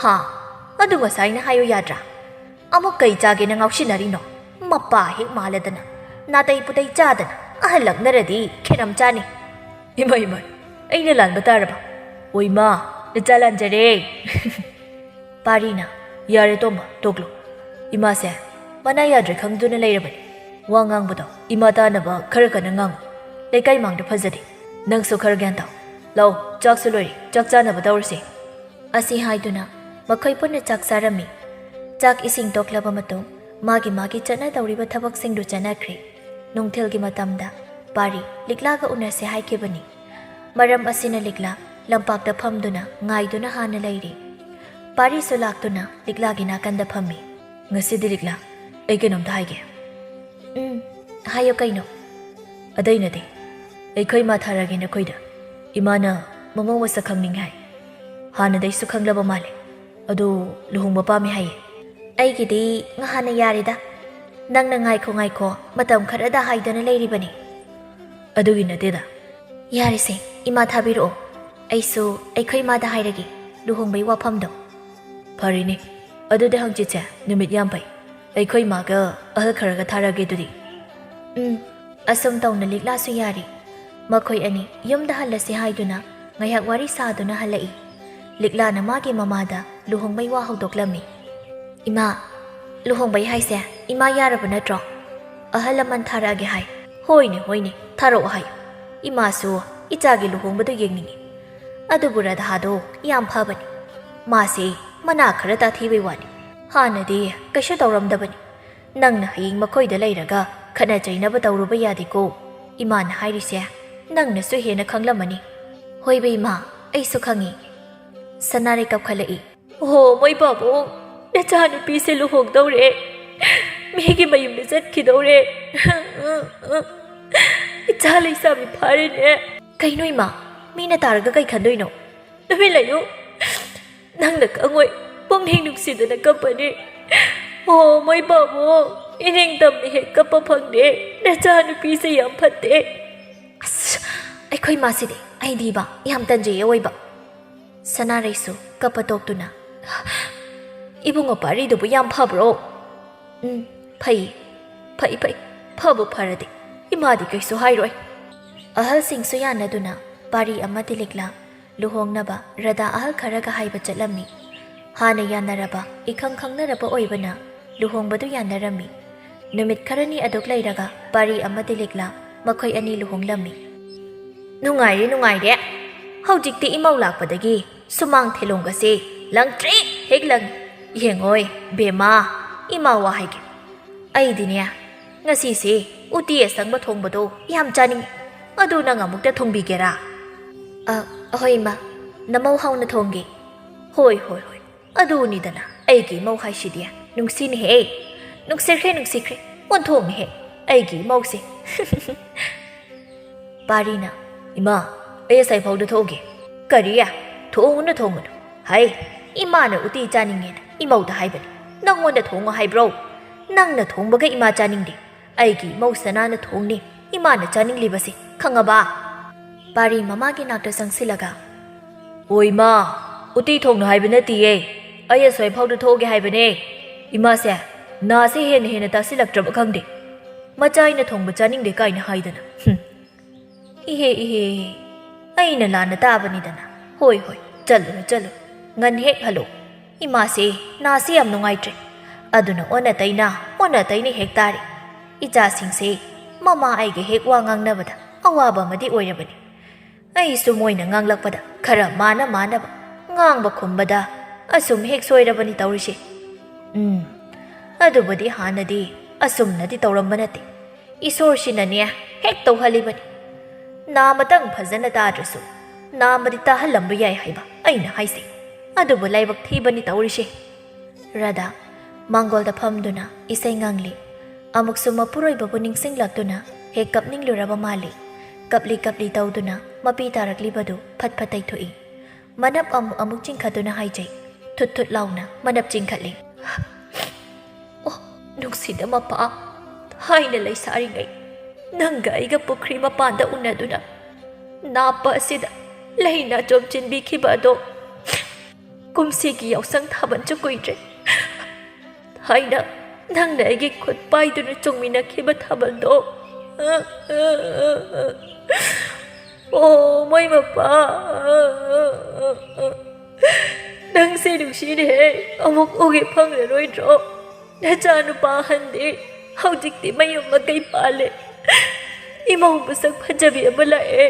"ꯍꯥ? ꯑꯗꯨ ꯉꯁꯥꯏꯅ ꯍꯥꯏꯌꯨ ꯌꯥꯗ꯭ꯔꯥ? ꯑꯃꯨꯛ ꯀꯩ ꯆꯥꯒꯦꯅ ꯉꯥꯎꯁꯤꯟꯅꯔꯤꯅꯣ? ꯃꯄꯥ ꯍꯦꯛ ꯃꯥꯜꯂꯗꯅ, ꯅꯥꯇꯩ ꯄꯨꯇꯩ ꯆꯥꯗꯅ ꯑꯍꯜ ꯂꯛꯅꯔꯗꯤ ꯈꯦꯔꯝ ꯆꯥꯅꯤ꯫" "ꯏꯃꯥ, ꯏꯃꯥ, ꯑꯩꯅ ꯂꯥꯟꯕ ꯇꯥꯔꯕ? ꯑꯣꯏ ꯃꯥ, ꯅꯆꯥ ꯂꯥꯟꯖꯔꯦ꯫" ꯄꯥꯔꯤꯅ, "ꯌꯥꯔꯦ ꯇꯣꯝꯕ, ꯇꯣꯛꯂꯣ꯫ ꯏꯃꯥꯁꯦ ꯃꯅꯥ ꯌꯥꯗ꯭ꯔꯦ ꯈꯪꯗꯨꯅ ꯂꯩꯔꯕꯅꯤ꯫ ꯋꯥ ꯉꯥꯡꯕꯗꯣ ꯏꯃꯥ ꯇꯥꯅꯕ ꯈꯔ ꯀꯟꯅ ꯉꯥꯡꯉꯨ꯫ ꯂꯩꯀꯥꯏ ꯃꯥꯡꯗ ꯐꯖꯗꯦ꯫ ꯅꯪꯁꯨ ꯈꯔ ꯒ꯭ꯌꯥꯟ ꯇꯥꯎ꯫ ꯂꯥꯎ, ꯆꯥꯛꯁꯨ ꯂꯣꯏꯔꯦ, ꯆꯥꯛ ꯆꯥꯅꯕ ꯇꯧꯔꯁꯦ꯫" ꯑꯁꯤ ꯍꯥꯏꯗꯨꯅ ꯃꯈꯣꯏ ꯄꯨꯟꯅ ꯆꯥꯛ ꯆꯥꯔꯝꯃꯤ꯫ ꯆꯥꯛ ꯏꯁꯤꯡ ꯇꯣꯛꯂꯕ ꯃꯇꯨꯡ ꯃꯥꯒꯤ ꯃꯥꯒꯤ ꯆꯠꯅꯗꯧꯔꯤꯕ ꯊꯕꯛꯁꯤꯡꯗꯨ ꯆꯠꯅꯈ꯭ꯔꯦ꯫ ꯅꯨꯡꯊꯤꯜꯒꯤ ꯃꯇꯝꯗ ꯄꯥꯔꯤ ꯂꯤꯛꯂꯥꯒ ꯎꯅꯁꯦ ꯍꯥꯏꯈꯤꯕꯅꯤ꯫ ꯃꯔꯝ ꯑꯁꯤꯅ ꯂꯤꯛꯂꯥ ꯂꯝꯄꯥꯛꯇ ꯐꯝꯗꯨꯅ ꯉꯥꯏꯗꯨꯅ ꯍꯥꯟꯅ ꯂꯩꯔꯤ꯫ ꯄꯥꯔꯤꯁꯨ ꯂꯥꯛꯇꯨꯅ ꯂꯤꯛꯂꯥꯒꯤ ꯅꯥꯀꯟꯗ ꯐꯝꯃꯤ꯫ "ꯉꯁꯤꯗꯤ ꯂꯤꯛꯂꯥ, ꯑꯩ ꯀꯩꯅꯣꯝꯇ ꯍꯥꯏꯒꯦ꯫" "ꯎꯝ, ꯍꯥꯏꯌꯣ ꯀꯩꯅꯣ?" "ꯑꯗꯩ ꯅꯠꯇꯦ, ꯑꯩꯈꯣꯏ ꯏꯃꯥ ꯊꯥꯔꯛꯑꯒꯦ ꯅꯈꯣꯏꯗ꯫ ꯏꯃꯥꯅ ꯃꯃꯧ ꯃꯁꯛ ꯈꯪꯅꯤꯡꯉꯤ ꯍꯥꯏ꯫ ꯍꯥꯟꯅꯗꯩꯁꯨ ꯈꯪꯂꯕ ꯃꯥꯜꯂꯦ꯫ ꯑꯗꯨ ꯂꯨꯍꯣꯡꯕ ꯄꯥꯝꯃꯤ ꯍꯥꯏꯌꯦ꯫" "ꯑꯩꯒꯤꯗꯤ ꯉꯍꯥꯟꯅ ꯌꯥꯔꯦꯗ꯫ ꯅꯪꯅ ꯉꯥꯏꯈꯣ ꯉꯥꯏꯈꯣ, ꯃꯇꯝ ꯈꯔꯗ ꯍꯥꯏꯗꯨꯅ ꯂꯩꯔꯤꯕꯅꯤ꯫" "ꯑꯗꯨꯒꯤ ꯅꯠꯇꯦꯗ꯫" "ꯌꯥꯔꯦꯁꯦ, ꯏꯃꯥ ꯊꯥꯕꯤꯔꯛꯑꯣ꯫ ꯑꯩꯁꯨ ꯑꯩꯈꯣꯏ ꯏꯃꯥꯗ ꯍꯥꯏꯔꯒꯦ ꯂꯨꯍꯣꯡꯕꯩ ꯋꯥꯐꯝꯗꯣ꯫" "ꯐꯔꯦꯅꯦ, ꯑꯗꯨꯗꯤ ꯍꯪꯆꯤꯠꯁꯦ ꯅꯨꯃꯤꯠ ꯌꯥꯝ ꯐꯩ꯫ ꯑꯩꯈꯣꯏ ꯏꯃꯥꯒ ꯑꯍꯜ ꯈꯔꯒ ꯊꯥꯔꯛꯑꯒꯦ ꯑꯗꯨꯗꯤ꯫" "ꯎꯝ꯫" ꯑꯁꯨꯝ ꯇꯧꯅ ꯂꯤꯛꯂꯥꯁꯨ ꯌꯥꯔꯦ꯫ ꯃꯈꯣꯏ ꯑꯅꯤ ꯌꯨꯝꯗ ꯍꯜꯂꯁꯤ ꯍꯥꯏꯗꯨꯅ ꯉꯥꯏꯍꯥꯛ ꯋꯥꯔꯤ ꯁꯥꯗꯨꯅ ꯍꯜꯂꯛꯏ꯫ ꯂꯤꯛꯂꯥꯅ ꯃꯥꯒꯤ ꯃꯃꯥꯗ ꯂꯨꯍꯣꯡꯕꯩ ꯋꯥ ꯍꯧꯗꯣꯛꯂꯝꯃꯤ꯫ "ꯏꯃꯥ, ꯂꯨꯍꯣꯡꯕꯩ ꯍꯥꯏꯁꯦ ꯏꯃꯥ ꯌꯥꯔꯕ ꯅꯠꯇ꯭ꯔꯣ? ꯑꯍꯜ ꯂꯃꯟ ꯊꯥꯔꯛꯑꯒꯦ ꯍꯥꯏ꯫" "ꯍꯣꯏꯅꯦ, ꯍꯣꯏꯅꯦ, ꯊꯥꯔꯛꯑꯣ ꯍꯥꯏ꯫ ꯏꯃꯥꯁꯨ ꯏꯆꯥꯒꯤ ꯂꯨꯍꯣꯡꯕꯗꯨ ꯌꯦꯡꯅꯤꯡꯉꯤ꯫ ꯑꯗꯨꯕꯨ ꯔꯥꯙꯥꯗꯣ ꯌꯥꯝ ꯐꯕꯅꯤ꯫ ꯃꯥꯁꯦ ꯃꯅꯥ ꯈꯔ ꯇꯥꯊꯤꯕꯩ ꯋꯥꯅꯤ꯫ ꯍꯥꯟꯅꯗꯤ ꯀꯩꯁꯨ ꯇꯧꯔꯝꯗꯕꯅꯤ꯫ ꯅꯪꯅ ꯍꯌꯦꯡ ꯃꯈꯣꯏꯗ ꯂꯩꯔꯒ ꯈꯠꯅ ꯆꯩꯅꯕ ꯇꯧꯔꯨꯕ ꯌꯥꯗꯦꯀꯣ꯫ ꯏꯃꯥꯅ ꯍꯥꯏꯔꯤꯁꯦ ꯅꯪꯅꯁꯨ ꯍꯦꯟꯅ ꯈꯪꯂꯝꯃꯅꯤ꯫" "ꯍꯣꯏꯕ ꯏꯃꯥ, ꯑꯩꯁꯨ ꯈꯪꯉꯤ꯫" ꯁꯅꯥꯔꯩ ꯀꯞꯈꯠꯂꯛꯏ꯫ "ꯑꯣ, ꯃꯣꯏ ꯄꯥꯕꯨꯡ, ꯅꯆꯥꯅꯨꯄꯤꯁꯦ ꯂꯨꯍꯣꯡꯗꯧꯔꯦ꯫ ꯃꯤꯒꯤ ꯃꯌꯨꯝꯗ ꯆꯠꯈꯤꯗꯧꯔꯦ꯫ ꯏꯆꯥ ꯂꯩꯁꯥꯕꯤ ꯐꯥꯔꯦꯅꯦ꯫" "ꯀꯩꯅꯣ ꯏꯃꯥ, ꯃꯤꯅ ꯇꯥꯔꯒ ꯀꯩ ꯈꯟꯗꯣꯏꯅꯣ? ꯇꯨꯃꯤꯟ ꯂꯩꯌꯨ꯫ ꯅꯪꯅ ꯈꯪꯉꯣꯏ, ꯄꯨꯛꯅꯤꯡ ꯅꯨꯡꯁꯤꯗꯅ ꯀꯞꯄꯅꯤ꯫ ꯑꯣ, ꯃꯣꯏ ꯄꯥꯕꯨꯡ, ꯏꯅꯤꯡ ꯇꯝꯅ ꯍꯦꯛ ꯀꯞꯄ ꯐꯪꯗꯦ꯫ ꯅꯆꯥꯅꯨꯄꯤꯁꯦ ꯌꯥꯝ ꯐꯠꯇꯦ꯫" "ꯑꯁ, ꯑꯩꯈꯣꯏ ꯃꯥꯁꯤꯗꯤ ꯑꯩꯗꯤꯕ ꯌꯥꯝ ꯇꯟꯖꯩꯌꯦ ꯑꯣꯏꯕ꯫" ꯁꯅꯥꯔꯩꯁꯨ ꯀꯞꯄ ꯇꯣꯛꯇꯨꯅ, "ꯏꯕꯨꯡꯉꯣ ꯄꯥꯔꯤꯗꯨꯕꯨ ꯌꯥꯝ ꯐꯕ꯭ꯔꯣ?" "ꯎꯝ, ꯐꯩ, ꯐꯩ, ꯐꯩ꯫ ꯐꯕꯨ ꯐꯔꯗꯤ ꯏꯃꯥꯗꯤ ꯀꯩꯁꯨ ꯍꯥꯏꯔꯣꯏ꯫" ꯑꯍꯜꯁꯤꯡꯁꯨ ꯌꯥꯅꯗꯨꯅ ꯄꯥꯔꯤ ꯑꯃꯗꯤ ꯂꯤꯛꯂꯥ ꯂꯨꯍꯣꯡꯅꯕ ꯔꯥꯙꯥ ꯑꯍꯜ ꯈꯔꯒ ꯍꯥꯏꯕ ꯆꯠꯂꯝꯃꯤ꯫ ꯍꯥꯟꯅ ꯌꯥꯅꯔꯕ, ꯏꯈꯪ ꯈꯪꯅꯔꯕ ꯑꯣꯏꯕꯅ ꯂꯨꯍꯣꯡꯕꯗꯨ ꯌꯥꯅꯔꯝꯃꯤ꯫ ꯅꯨꯃꯤꯠ ꯈꯔꯅꯤ ꯑꯗꯨꯛ ꯂꯩꯔꯒ ꯄꯥꯔꯤ ꯑꯃꯗꯤ ꯂꯤꯛꯂꯥ ꯃꯈꯣꯏ ꯑꯅꯤ ꯂꯨꯍꯣꯡꯂꯝꯃꯤ꯫ "ꯅꯨꯡꯉꯥꯏꯔꯦ, ꯅꯨꯡꯉꯥꯏꯔꯦ꯫ ꯍꯧꯖꯤꯛꯇꯤ ꯏꯃꯧ ꯂꯥꯛꯄꯗꯒꯤ ꯁꯨꯃꯥꯡ ꯊꯦꯂꯣꯡꯒꯁꯦ ꯂꯪꯇ꯭ꯔꯤꯛ ꯍꯦꯛ ꯂꯪꯉꯤ꯫ ꯌꯦꯡꯉꯣꯏ, ꯕꯦꯝꯃ, ꯏꯃꯥ ꯋꯥ ꯍꯥꯏꯒꯦ꯫ ꯑꯩꯗꯤꯅꯦ, ꯉꯁꯤꯁꯦ ꯎꯇꯤ ꯑꯁꯪꯕ ꯊꯣꯡꯕꯗꯣ ꯌꯥꯝ ꯆꯥꯅꯤꯡꯉꯤ꯫ ꯑꯗꯨ ꯅꯪ ꯑꯃꯨꯛꯇ ꯊꯣꯡꯕꯤꯒꯦꯔꯥ?" "ꯑ, ꯑꯍꯣꯏ ꯏꯃꯥ, ꯅꯃꯧ ꯍꯥꯎꯅ ꯊꯣꯡꯒꯦ꯫" "ꯍꯣꯏ, ꯍꯣꯏ, ꯍꯣꯏ꯫ ꯑꯗꯨꯅꯤꯗꯅ ꯑꯩꯒꯤ ꯏꯃꯧ ꯍꯥꯏꯁꯤꯗꯤ꯫ ꯅꯨꯡꯁꯤꯅꯦꯍꯦ, ꯅꯨꯡꯁꯤꯈ꯭ꯔꯦ, ꯅꯨꯡꯁꯤꯈ꯭ꯔꯦ, ꯑꯣꯟꯊꯣꯛꯅꯦꯍꯦ ꯑꯩꯒꯤ ꯏꯃꯧꯁꯦ꯫ ꯄꯥꯔꯤꯅ, "ꯏꯃꯥ, ꯑꯩ ꯑꯁꯥꯏ ꯐꯥꯎꯗ ꯊꯣꯛꯎꯒꯦ꯫" "ꯀꯔꯤ? ꯊꯣꯡꯉꯨꯅꯨ, ꯊꯣꯡꯉꯨꯅꯨ꯫ ꯍꯩ, ꯏꯃꯥꯅ ꯎꯇꯤ ꯆꯥꯅꯤꯡꯉꯦꯅ ꯏꯃꯧꯗ ꯍꯥꯏꯕꯅꯤ꯫ ꯅꯪꯉꯣꯟꯗ ꯊꯣꯡꯉꯣ ꯍꯥꯏꯕ꯭ꯔꯣ? ꯅꯪꯅ ꯊꯣꯡꯕꯒ ꯏꯃꯥ ꯆꯥꯅꯤꯡꯗꯦ꯫ ꯑꯩꯒꯤ ꯏꯃꯧ ꯁꯅꯥꯅ ꯊꯣꯡꯅꯤ ꯏꯃꯥꯅ ꯆꯥꯅꯤꯡꯂꯤꯕꯁꯦ, ꯈꯪꯉꯕ?" ꯄꯥꯔꯤ ꯃꯃꯥꯒꯤ ꯅꯥꯛꯇ ꯆꯪꯁꯤꯜꯂꯒ, "ꯑꯣ ꯏꯃꯥ, ꯎꯇꯤ ꯊꯣꯡꯅꯨ ꯍꯥꯏꯕ ꯅꯠꯇꯤꯌꯦ꯫ ꯑꯩ ꯑꯁ꯭ꯋꯥꯏ ꯐꯥꯎꯗ ꯊꯣꯛꯎꯒꯦ ꯍꯥꯏꯕꯅꯦ꯫ ꯏꯃꯥꯁꯦ ꯅꯥꯁꯦ ꯍꯦꯟꯅ ꯍꯦꯟꯅ ꯇꯥꯁꯤꯜꯂꯛꯇ꯭ꯔꯕ ꯈꯪꯗꯦ꯫ ꯃꯆꯥ ꯑꯩꯅ ꯊꯣꯡꯕ ꯆꯥꯅꯤꯡꯗꯦ ꯀꯥꯏꯅ ꯍꯥꯏꯗꯅ꯫ ꯍꯨꯝ꯫ ꯏꯍꯦ, ꯏꯍꯦ, ꯏꯍꯦ꯫ ꯑꯩꯅ ꯂꯥꯟꯅ ꯇꯥꯕꯅꯤꯗꯅ꯫ ꯍꯣꯏ, ꯍꯣꯏ, ꯆꯠꯂꯨꯔꯣ, ꯆꯠꯂꯨꯔꯣ꯫ ꯉꯟ ꯍꯦꯛ ꯍꯜꯂꯣ꯫ ꯏꯃꯥꯁꯦ ꯅꯥꯁꯦ ꯌꯥꯝ ꯅꯨꯡꯉꯥꯏꯇ꯭ꯔꯦ꯫ ꯑꯗꯨꯅ ꯑꯣꯟꯅ ꯇꯩꯅ, ꯑꯣꯟꯅ ꯇꯩꯅ ꯍꯦꯛ ꯇꯥꯔꯦ꯫ ꯏꯆꯥꯁꯤꯡꯁꯦ ꯃꯃꯥ ꯑꯩꯒ ꯍꯦꯛ ꯋꯥ ꯉꯥꯡꯅꯕꯗ ꯑꯋꯥꯕ ꯑꯃꯗꯤ ꯑꯣꯏꯔꯕꯅꯤ꯫ ꯑꯩꯁꯨ ꯃꯣꯏꯅ ꯉꯥꯡꯂꯛꯄꯗ ꯈꯔ ꯃꯥꯅ ꯃꯥꯅꯕ ꯉꯥꯡꯕ ꯈꯨꯝꯕꯗ ꯑꯁꯨꯝ ꯍꯦꯛ ꯁꯣꯏꯔꯕꯅꯤ ꯇꯧꯔꯤꯁꯦ꯫ ꯎꯝ, ꯑꯗꯨꯕꯨꯗꯤ ꯍꯥꯟꯅꯗꯤ ꯑꯁꯨꯝꯅꯗꯤ ꯇꯧꯔꯝꯕ ꯅꯠꯇꯦ꯫ ꯏꯁꯣꯔꯁꯤꯅꯅꯦ ꯍꯦꯛ ꯇꯧꯍꯜꯂꯤꯕꯅꯤ꯫ ꯅꯥꯃꯇꯪ ꯐꯖꯅ ꯇꯥꯗ꯭ꯔꯁꯨ ꯅꯥꯃꯗꯤ ꯇꯥꯍꯜꯂꯝꯕ ꯌꯥꯏ ꯍꯥꯏꯕ ꯑꯩꯅ ꯍꯥꯏꯁꯦ꯫ ꯑꯗꯨꯕꯨ ꯂꯥꯏꯕꯛ ꯊꯤꯕꯅꯤ ꯇꯧꯔꯤꯁꯦ꯫" ꯔꯥꯙꯥ ꯃꯥꯡꯒꯣꯜꯗ ꯐꯝꯗꯨꯅ ꯏꯁꯩ ꯉꯥꯡꯂꯤ꯫ ꯑꯃꯨꯛꯁꯨ ꯃꯄꯨꯔꯣꯏꯕꯕꯨ ꯅꯤꯡꯁꯤꯡꯂꯛꯇꯨꯅ ꯍꯦꯛ ꯀꯞꯅꯤꯡꯂꯨꯔꯕ ꯃꯥꯜꯂꯤ꯫ ꯀꯞꯂꯤ ꯀꯞꯂꯤ ꯇꯧꯗꯨꯅ ꯃꯄꯤ ꯇꯥꯔꯛꯂꯤꯕꯗꯨ ꯐꯠ ꯐꯠ ꯇꯩꯊꯣꯛꯏ꯫ ꯃꯅꯞ ꯑꯃꯨꯛ ꯑꯃꯨꯛ ꯆꯤꯡꯈꯠꯇꯨꯅ ꯍꯥꯏꯖꯩ꯫ ꯊꯨꯠ ꯊꯨꯠ ꯂꯥꯎꯅ ꯃꯅꯞ ꯆꯤꯡꯈꯠꯂꯤ꯫ "ꯑꯣ, ꯅꯨꯡꯁꯤꯗ ꯃꯄꯥ, ꯊꯥꯏꯅ ꯂꯩꯁꯥꯔꯤꯉꯩ ꯅꯪꯒ ꯑꯩꯒ ꯄꯨꯈ꯭ꯔꯤ ꯃꯄꯥꯟꯗ ꯎꯅꯗꯨꯅ ꯅꯥꯞꯄ ꯑꯁꯤꯗ ꯂꯩꯅ ꯆꯣꯝꯆꯤꯟꯕꯤꯈꯤꯕ ꯑꯗꯣ ꯀꯨꯝꯁꯤꯒꯤ ꯌꯥꯎꯁꯪ ꯊꯥꯕꯜꯁꯨ ꯀꯨꯏꯗ꯭ꯔꯦ꯫ ꯊꯥꯏꯅ ꯅꯪꯅ ꯑꯩꯒꯤ ꯈꯨꯠ ꯄꯥꯏꯗꯨꯅ ꯆꯣꯡꯃꯤꯟꯅꯈꯤꯕ ꯊꯥꯕꯜꯗꯣ꯫ ꯑꯣ, ꯃꯣꯏ ꯃꯄꯥ, ꯅꯪꯁꯦ ꯅꯨꯡꯁꯤꯅꯦꯍꯦ, ꯑꯃꯨꯛ ꯎꯒꯦ ꯐꯪꯂꯔꯣꯏꯗ꯭ꯔꯣ? ꯅꯆꯥꯅꯨꯄꯥ ꯑꯍꯟꯗꯤ ꯍꯧꯖꯤꯛꯇꯤ ꯃꯌꯨꯝ ꯃꯀꯩ ꯄꯥꯜꯂꯦ꯫ ꯏꯃꯧ ꯃꯁꯛ ꯐꯖꯕꯤ ꯑꯃ ꯂꯥꯛꯑꯦ꯫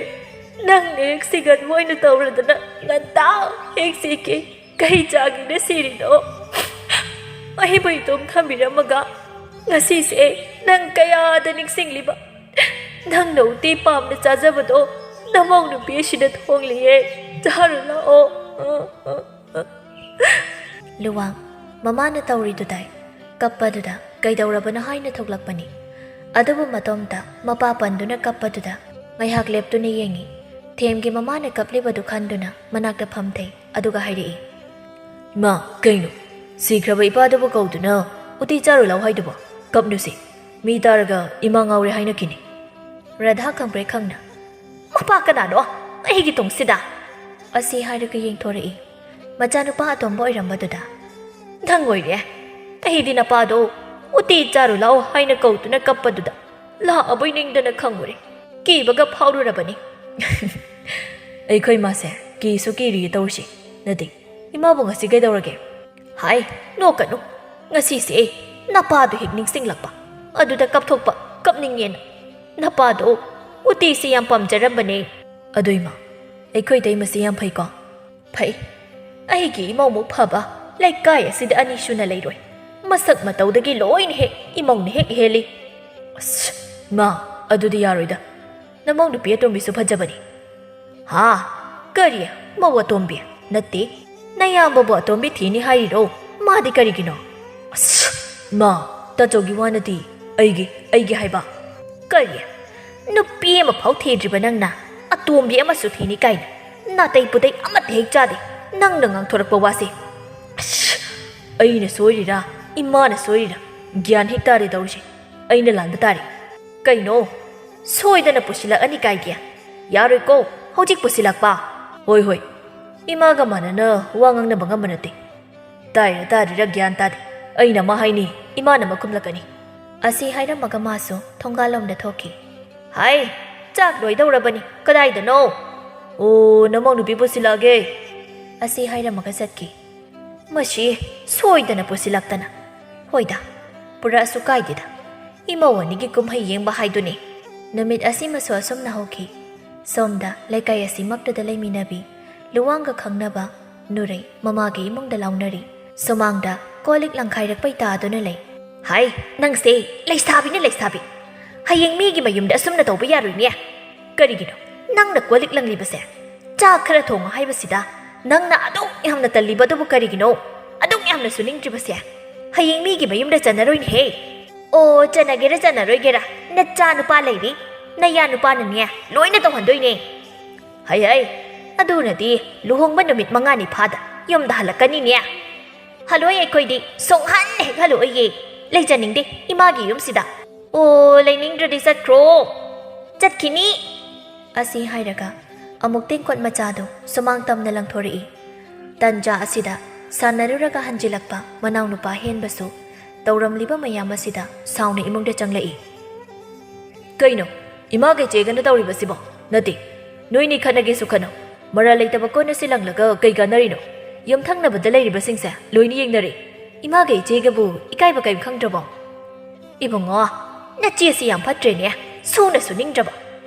ꯅꯪꯅ ꯍꯦꯛ ꯁꯤꯒꯟꯕ ꯑꯣꯏꯅ ꯇꯧꯔꯗꯅ ꯉꯟꯇꯥ ꯍꯦꯛ ꯆꯦꯛꯀꯦ꯫ ꯀꯩ ꯆꯥꯒꯦꯅ ꯁꯤꯔꯤꯅꯣ? ꯑꯩꯕꯨ ꯏꯇꯣꯝ ꯊꯝꯕꯤꯔꯝꯃꯒ ꯉꯁꯤꯁꯦ ꯅꯪ ꯀꯌꯥꯗ ꯅꯤꯡꯁꯤꯡꯂꯤꯕ? ꯅꯪꯅ ꯎꯇꯤ ꯄꯥꯝꯅ ꯆꯥꯖꯕꯗꯣ ꯅꯃꯧ ꯅꯨꯄꯤ ꯑꯁꯤꯅ ꯊꯣꯡꯂꯤꯌꯦ꯫ ꯆꯥꯔꯨ ꯂꯥꯛꯑꯣ꯫" ꯂꯨꯋꯥꯡ ꯃꯃꯥꯅ ꯇꯧꯔꯤꯗꯨꯗꯥꯏ꯫ ꯀꯞꯄꯗꯨꯗ ꯀꯩꯗꯧꯔꯕꯅꯣ ꯍꯥꯏꯅ ꯊꯣꯛꯂꯛꯄꯅꯤ꯫ ꯑꯗꯨꯕꯨ ꯃꯇꯣꯝꯇ ꯃꯄꯥ ꯄꯟꯗꯨꯅ ꯀꯞꯄꯗꯨꯗ ꯉꯥꯏꯍꯥꯛ ꯂꯦꯞꯇꯨꯅ ꯌꯦꯡꯉꯤ꯫ ꯊꯦꯝꯒꯤ ꯃꯃꯥꯅ ꯀꯞꯂꯤꯕꯗꯨ ꯈꯟꯗꯨꯅ ꯃꯅꯥꯛꯇ ꯐꯝꯊꯩ꯫ ꯑꯗꯨꯒ ꯍꯥꯏꯔꯛꯏ, "ꯏꯃꯥ, ꯀꯩꯅꯣ? ꯁꯤꯈ꯭ꯔꯕ ꯏꯄꯥꯗꯨꯕꯨ ꯀꯧꯗꯨꯅ ꯎꯇꯤ ꯆꯥꯔꯨ ꯂꯥꯎ ꯍꯥꯏꯗꯨꯕꯣ? ꯀꯞꯅꯨꯁꯤ꯫ ꯃꯤ ꯇꯥꯔꯒ ꯏꯃꯥ ꯉꯥꯎꯔꯦ ꯍꯥꯏꯅꯈꯤꯅꯤ꯫" ꯔꯥꯙꯥ ꯈꯪꯄ꯭ꯔꯦꯛ ꯈꯪꯅ, "ꯃꯄꯥ ꯀꯅꯥꯅꯣ ꯑꯩꯒꯤ ꯇꯨꯡꯁꯤꯗ?" ꯑꯁꯤ ꯍꯥꯏꯔꯒ ꯌꯦꯡꯊꯣꯔꯛꯏ꯫ ꯃꯆꯥꯅꯨꯄꯥ ꯑꯇꯣꯝꯕ ꯑꯣꯏꯔꯝꯕꯗꯨꯗ, "ꯅꯪ ꯑꯣꯏꯔꯦ꯫ ꯑꯩꯗꯤ ꯅꯄꯥꯗꯣ ꯎꯇꯤ ꯆꯥꯔꯨ ꯂꯥꯎ ꯍꯥꯏꯅ ꯀꯧꯗꯨꯅ ꯀꯞꯄꯗꯨꯗ ꯂꯥꯛꯑꯕꯣꯏ ꯅꯤꯡꯗꯅ ꯈꯪꯉꯨꯔꯦ꯫ ꯀꯤꯕꯒ ꯐꯥꯎꯔꯨꯔꯕꯅꯤ꯫" ꯑꯩꯈꯣꯏ ꯃꯥꯁꯦ ꯀꯤꯁꯨ ꯀꯤꯔꯤꯌꯦ ꯇꯧꯔꯤꯁꯦ꯫ ꯅꯠꯇꯦ, ꯏꯃꯥꯕꯨ ꯉꯁꯤ ꯀꯩꯗꯧꯔꯒꯦ? ꯍꯥꯏ, ꯅꯣꯛꯀꯅꯨ꯫ ꯉꯁꯤꯁꯦ ꯅꯄꯥꯗꯣ ꯍꯦꯛ ꯅꯤꯡꯁꯤꯡꯂꯛꯄ, ꯑꯗꯨꯗ ꯀꯞꯊꯣꯛꯄ, ꯀꯞꯅꯤꯡꯉꯦꯅ꯫ ꯅꯄꯥꯗꯣ ꯎꯇꯤꯁꯦ ꯌꯥꯝ ꯄꯥꯝꯖꯔꯝꯕꯅꯦ꯫ ꯑꯗꯨ ꯏꯃꯥ, ꯑꯩꯈꯣꯏ ꯏꯇꯩꯃꯁꯦ ꯌꯥꯝ ꯐꯩꯀꯣ? ꯐꯩ꯫ ꯑꯩꯒꯤ ꯏꯃꯧꯃꯨꯛ ꯐꯕ ꯂꯩꯀꯥꯏ ꯑꯁꯤꯗ ꯑꯅꯤ ꯁꯨꯅ ꯂꯩꯔꯣꯏ꯫ ꯃꯁꯛ ꯃꯇꯧꯗꯒꯤ ꯂꯣꯏꯅ ꯍꯦꯛ ꯏꯃꯧꯅ ꯍꯦꯛ ꯍꯦꯜꯂꯤ꯫ ꯑꯁ, ꯃꯥ, ꯑꯗꯨꯗꯤ ꯌꯥꯔꯣꯏꯗ꯫ ꯅꯃꯧ ꯅꯨꯄꯤ ꯑꯇꯣꯝꯕꯤꯁꯨ ꯐꯖꯕꯅꯤ꯫ ꯍꯥ? ꯀꯔꯤ? ꯃꯧ ꯑꯇꯣꯝꯕꯤ? ꯅꯠꯇꯦ, ꯅꯌꯥꯝꯕꯕꯨ ꯑꯇꯣꯝꯕꯤ ꯊꯤꯅꯤ ꯍꯥꯏꯔꯤꯔꯣ? ꯃꯥꯗꯤ ꯀꯔꯤꯒꯤꯅꯣ? ꯑꯁ, ꯃꯥ, ꯇꯥꯆꯧꯒꯤ ꯋꯥ ꯅꯠꯇꯦ, ꯑꯩꯒꯤ, ꯑꯩꯒꯤ ꯍꯥꯏꯕ꯫ ꯀꯔꯤ? ꯅꯨꯄꯤ ꯑꯃꯐꯥꯎ ꯊꯤꯗ꯭ꯔꯤꯕ ꯅꯪꯅ ꯑꯇꯣꯝꯕꯤ ꯑꯃꯁꯨ ꯊꯤꯅꯤ ꯀꯥꯏꯅ ꯅꯥꯇꯩ ꯄꯨꯇꯩ ꯑꯃꯠꯇ ꯍꯦꯛ ꯆꯥꯗꯦ ꯅꯪꯅ ꯉꯥꯡꯊꯣꯔꯛꯄ ꯋꯥꯁꯦ꯫ ꯑꯁ, ꯑꯩꯅ ꯁꯣꯏꯔꯤꯔꯥ, ꯏꯃꯥꯅ ꯁꯣꯏꯔꯤꯔꯥ? ꯒ꯭ꯌꯥꯟ ꯍꯦꯛ ꯇꯥꯔꯦ ꯇꯧꯔꯤꯁꯦ꯫ ꯑꯩꯅ ꯂꯥꯟꯕ ꯇꯥꯔꯦ꯫ ꯀꯩꯅꯣ? ꯁꯣꯏꯗꯅ ꯄꯨꯁꯤꯜꯂꯛꯑꯅꯤ ꯀꯥꯏꯗꯤ? ꯌꯥꯔꯣꯏꯀꯣ, ꯍꯧꯖꯤꯛ ꯄꯨꯁꯤꯜꯂꯛꯄ꯫ ꯍꯣꯏ, ꯍꯣꯏ꯫ ꯏꯃꯥꯒ ꯃꯥꯟꯅꯅ ꯋꯥ ꯉꯥꯡꯅꯕ ꯉꯝꯕ ꯅꯠꯇꯦ꯫ ꯇꯥꯏꯔ ꯇꯥꯗ꯭ꯔꯤꯔ ꯒ꯭ꯌꯥꯟ ꯇꯥꯗꯦ꯫ ꯑꯩꯅ ꯑꯃ ꯍꯥꯏꯅꯤ, ꯏꯃꯥꯅ ꯑꯃ ꯈꯨꯝꯂꯛꯀꯅꯤ꯫ ꯑꯁꯤ ꯍꯥꯏꯔꯝꯃꯒ ꯃꯥꯁꯨ ꯊꯣꯡꯒꯥꯜꯂꯣꯝꯗ ꯊꯣꯛꯈꯤ꯫ ꯍꯥꯏ, ꯆꯥꯛ ꯂꯣꯏꯗꯧꯔꯕꯅꯤ, ꯀꯗꯥꯏꯗꯅꯣ? ꯑꯣ, ꯅꯃꯧ ꯅꯨꯄꯤ ꯄꯨꯁꯤꯜꯂꯛꯑꯒꯦ꯫ ꯑꯁꯤ ꯍꯥꯏꯔꯝꯃꯒ ꯆꯠꯈꯤ꯫ ꯃꯁꯤ ꯁꯣꯏꯗꯅ ꯄꯨꯁꯤꯜꯂꯛꯇꯅ꯫ ꯍꯣꯏꯗ, ꯄꯨꯔꯛꯑꯁꯨ ꯀꯥꯏꯗꯦꯗ꯫ ꯏꯃꯧ ꯑꯅꯤꯒꯤ ꯀꯨꯝꯍꯩ ꯌꯦꯡꯕ ꯍꯥꯏꯗꯨꯅꯤ꯫ ꯅꯨꯃꯤꯠ ꯑꯁꯤꯃꯁꯨ ꯑꯁꯨꯝꯅ ꯍꯧꯈꯤ꯫ ꯁꯣꯝꯗ ꯂꯩꯀꯥꯏ ꯑꯁꯤꯃꯛꯇꯗ ꯂꯩꯃꯤꯟꯅꯕꯤ ꯂꯨꯋꯥꯡꯒ ꯈꯪꯅꯕ ꯅꯨꯔꯩ ꯃꯃꯥꯒꯤ ꯏꯃꯨꯡꯗ ꯂꯥꯎꯅꯔꯤ꯫ ꯁꯨꯃꯥꯡꯗ ꯀꯣꯜ ꯂꯤꯛ ꯂꯪꯈꯥꯏꯔꯛꯄꯩ ꯇꯥꯗꯨꯅ ꯂꯩ꯫ ꯍꯥꯏ, ꯅꯪꯁꯦ ꯂꯩꯁꯥꯕꯤꯅ ꯂꯩꯁꯥꯕꯤ꯫ ꯍꯌꯦꯡ ꯃꯤꯒꯤ ꯃꯌꯨꯝꯗ ꯑꯁꯨꯝꯅ ꯇꯧꯕ ꯌꯥꯔꯣꯏꯅꯦ꯫ ꯀꯔꯤꯒꯤꯅꯣ ꯅꯪꯅ ꯀꯣꯜ ꯂꯤꯛ ꯂꯪꯂꯤꯕꯁꯦ? ꯆꯥꯛ ꯈꯔ ꯊꯣꯡꯉꯨ ꯍꯥꯏꯕꯁꯤꯗ ꯅꯪꯅ ꯑꯗꯨꯛ ꯌꯥꯝꯅ ꯇꯜꯂꯤꯕ ꯑꯗꯨꯕꯨ ꯀꯔꯤꯒꯤꯅꯣ? ꯑꯗꯨꯛ ꯌꯥꯝꯅ ꯁꯨꯅꯤꯡꯗ꯭ꯔꯤꯕꯁꯦ? "ꯍꯌꯦꯡ ꯃꯤꯒꯤ ꯃꯌꯨꯝꯗ ꯆꯟꯅꯔꯣꯏꯅꯦꯍꯦ꯫ ꯑꯣ, ꯆꯟꯅꯒꯦꯔꯥ ꯆꯟꯅꯔꯣꯏꯒꯦꯔꯥ, ꯅꯆꯥ ꯅꯨꯄꯥ ꯂꯩꯔꯤ, ꯅꯌꯥ ꯅꯨꯄꯥꯅꯅꯦ ꯂꯣꯏꯅ ꯇꯧꯍꯟꯗꯣꯏꯅꯦ꯫ ꯍꯩ ꯍꯩ, ꯑꯗꯨꯅꯗꯤ ꯂꯨꯍꯣꯡꯕ ꯅꯨꯃꯤꯠ ꯃꯉꯥꯅꯤ ꯐꯥꯗ ꯌꯨꯝꯗ ꯍꯜꯂꯛꯀꯅꯤꯅꯦ꯫ ꯍꯜꯂꯣꯏ, ꯑꯩꯈꯣꯏꯗꯤ ꯁꯨꯡꯍꯟ ꯍꯦꯛ ꯍꯜꯂꯛꯑꯣꯏꯌꯦ꯫ ꯂꯩꯖꯅꯤꯡꯗꯦ ꯏꯃꯥꯒꯤ ꯌꯨꯝꯁꯤꯗ꯫ ꯑꯣ, ꯂꯩꯅꯤꯡꯗ꯭ꯔꯗꯤ ꯆꯠꯈ꯭ꯔꯣ꯫ ꯆꯠꯈꯤꯅꯤ꯫" ꯑꯁꯤ ꯍꯥꯏꯔꯒ ꯑꯃꯨꯛ ꯇꯦꯡꯀꯣꯠ ꯃꯆꯥꯗꯨ ꯁꯨꯃꯥꯡ ꯇꯝꯅ ꯂꯪꯊꯣꯔꯛꯏ꯫ ꯇꯟꯖꯥ ꯑꯁꯤꯗ ꯁꯥꯟꯅꯔꯨꯔꯒ ꯍꯟꯖꯤꯜꯂꯛꯄ ꯃꯅꯥꯎꯅꯨꯄꯥ ꯍꯦꯟꯕꯁꯨ ꯇꯧꯔꯝꯂꯤꯕ ꯃꯌꯥꯝ ꯑꯁꯤꯗ ꯁꯥꯎꯅ ꯏꯃꯨꯡꯗ ꯆꯪꯂꯛꯏ꯫ "ꯀꯩꯅꯣ, ꯏꯃꯥꯒ ꯏꯆꯦꯒꯅ ꯇꯧꯔꯤꯕꯁꯤꯕꯣ? ꯅꯠꯇꯦ, ꯅꯣꯏꯅꯤ ꯈꯠꯅꯒꯦꯁꯨ ꯈꯠꯅꯧ, ꯃꯔꯥꯜ ꯂꯩꯇꯕ ꯀꯣꯟ ꯑꯁꯤ ꯂꯪꯂꯒ ꯀꯩ ꯀꯥꯟꯅꯔꯤꯅꯣ? ꯌꯨꯝꯊꯪꯅꯕꯗ ꯂꯩꯔꯤꯕꯁꯤꯡꯁꯦ ꯂꯣꯏꯅ ꯌꯦꯡꯅꯔꯦ꯫ ꯏꯃꯥꯒ ꯏꯆꯦꯒꯕꯨ ꯏꯀꯥꯏꯕ ꯀꯔꯤꯝ ꯈꯪꯗ꯭ꯔꯕꯣ?" "ꯏꯕꯨꯡꯉꯣ, ꯅꯆꯦꯁꯤ ꯌꯥꯝ ꯐꯠꯇ꯭ꯔꯦꯅꯦ, ꯁꯨꯅ ꯁꯨꯅꯤꯡꯗ꯭ꯔꯕ꯫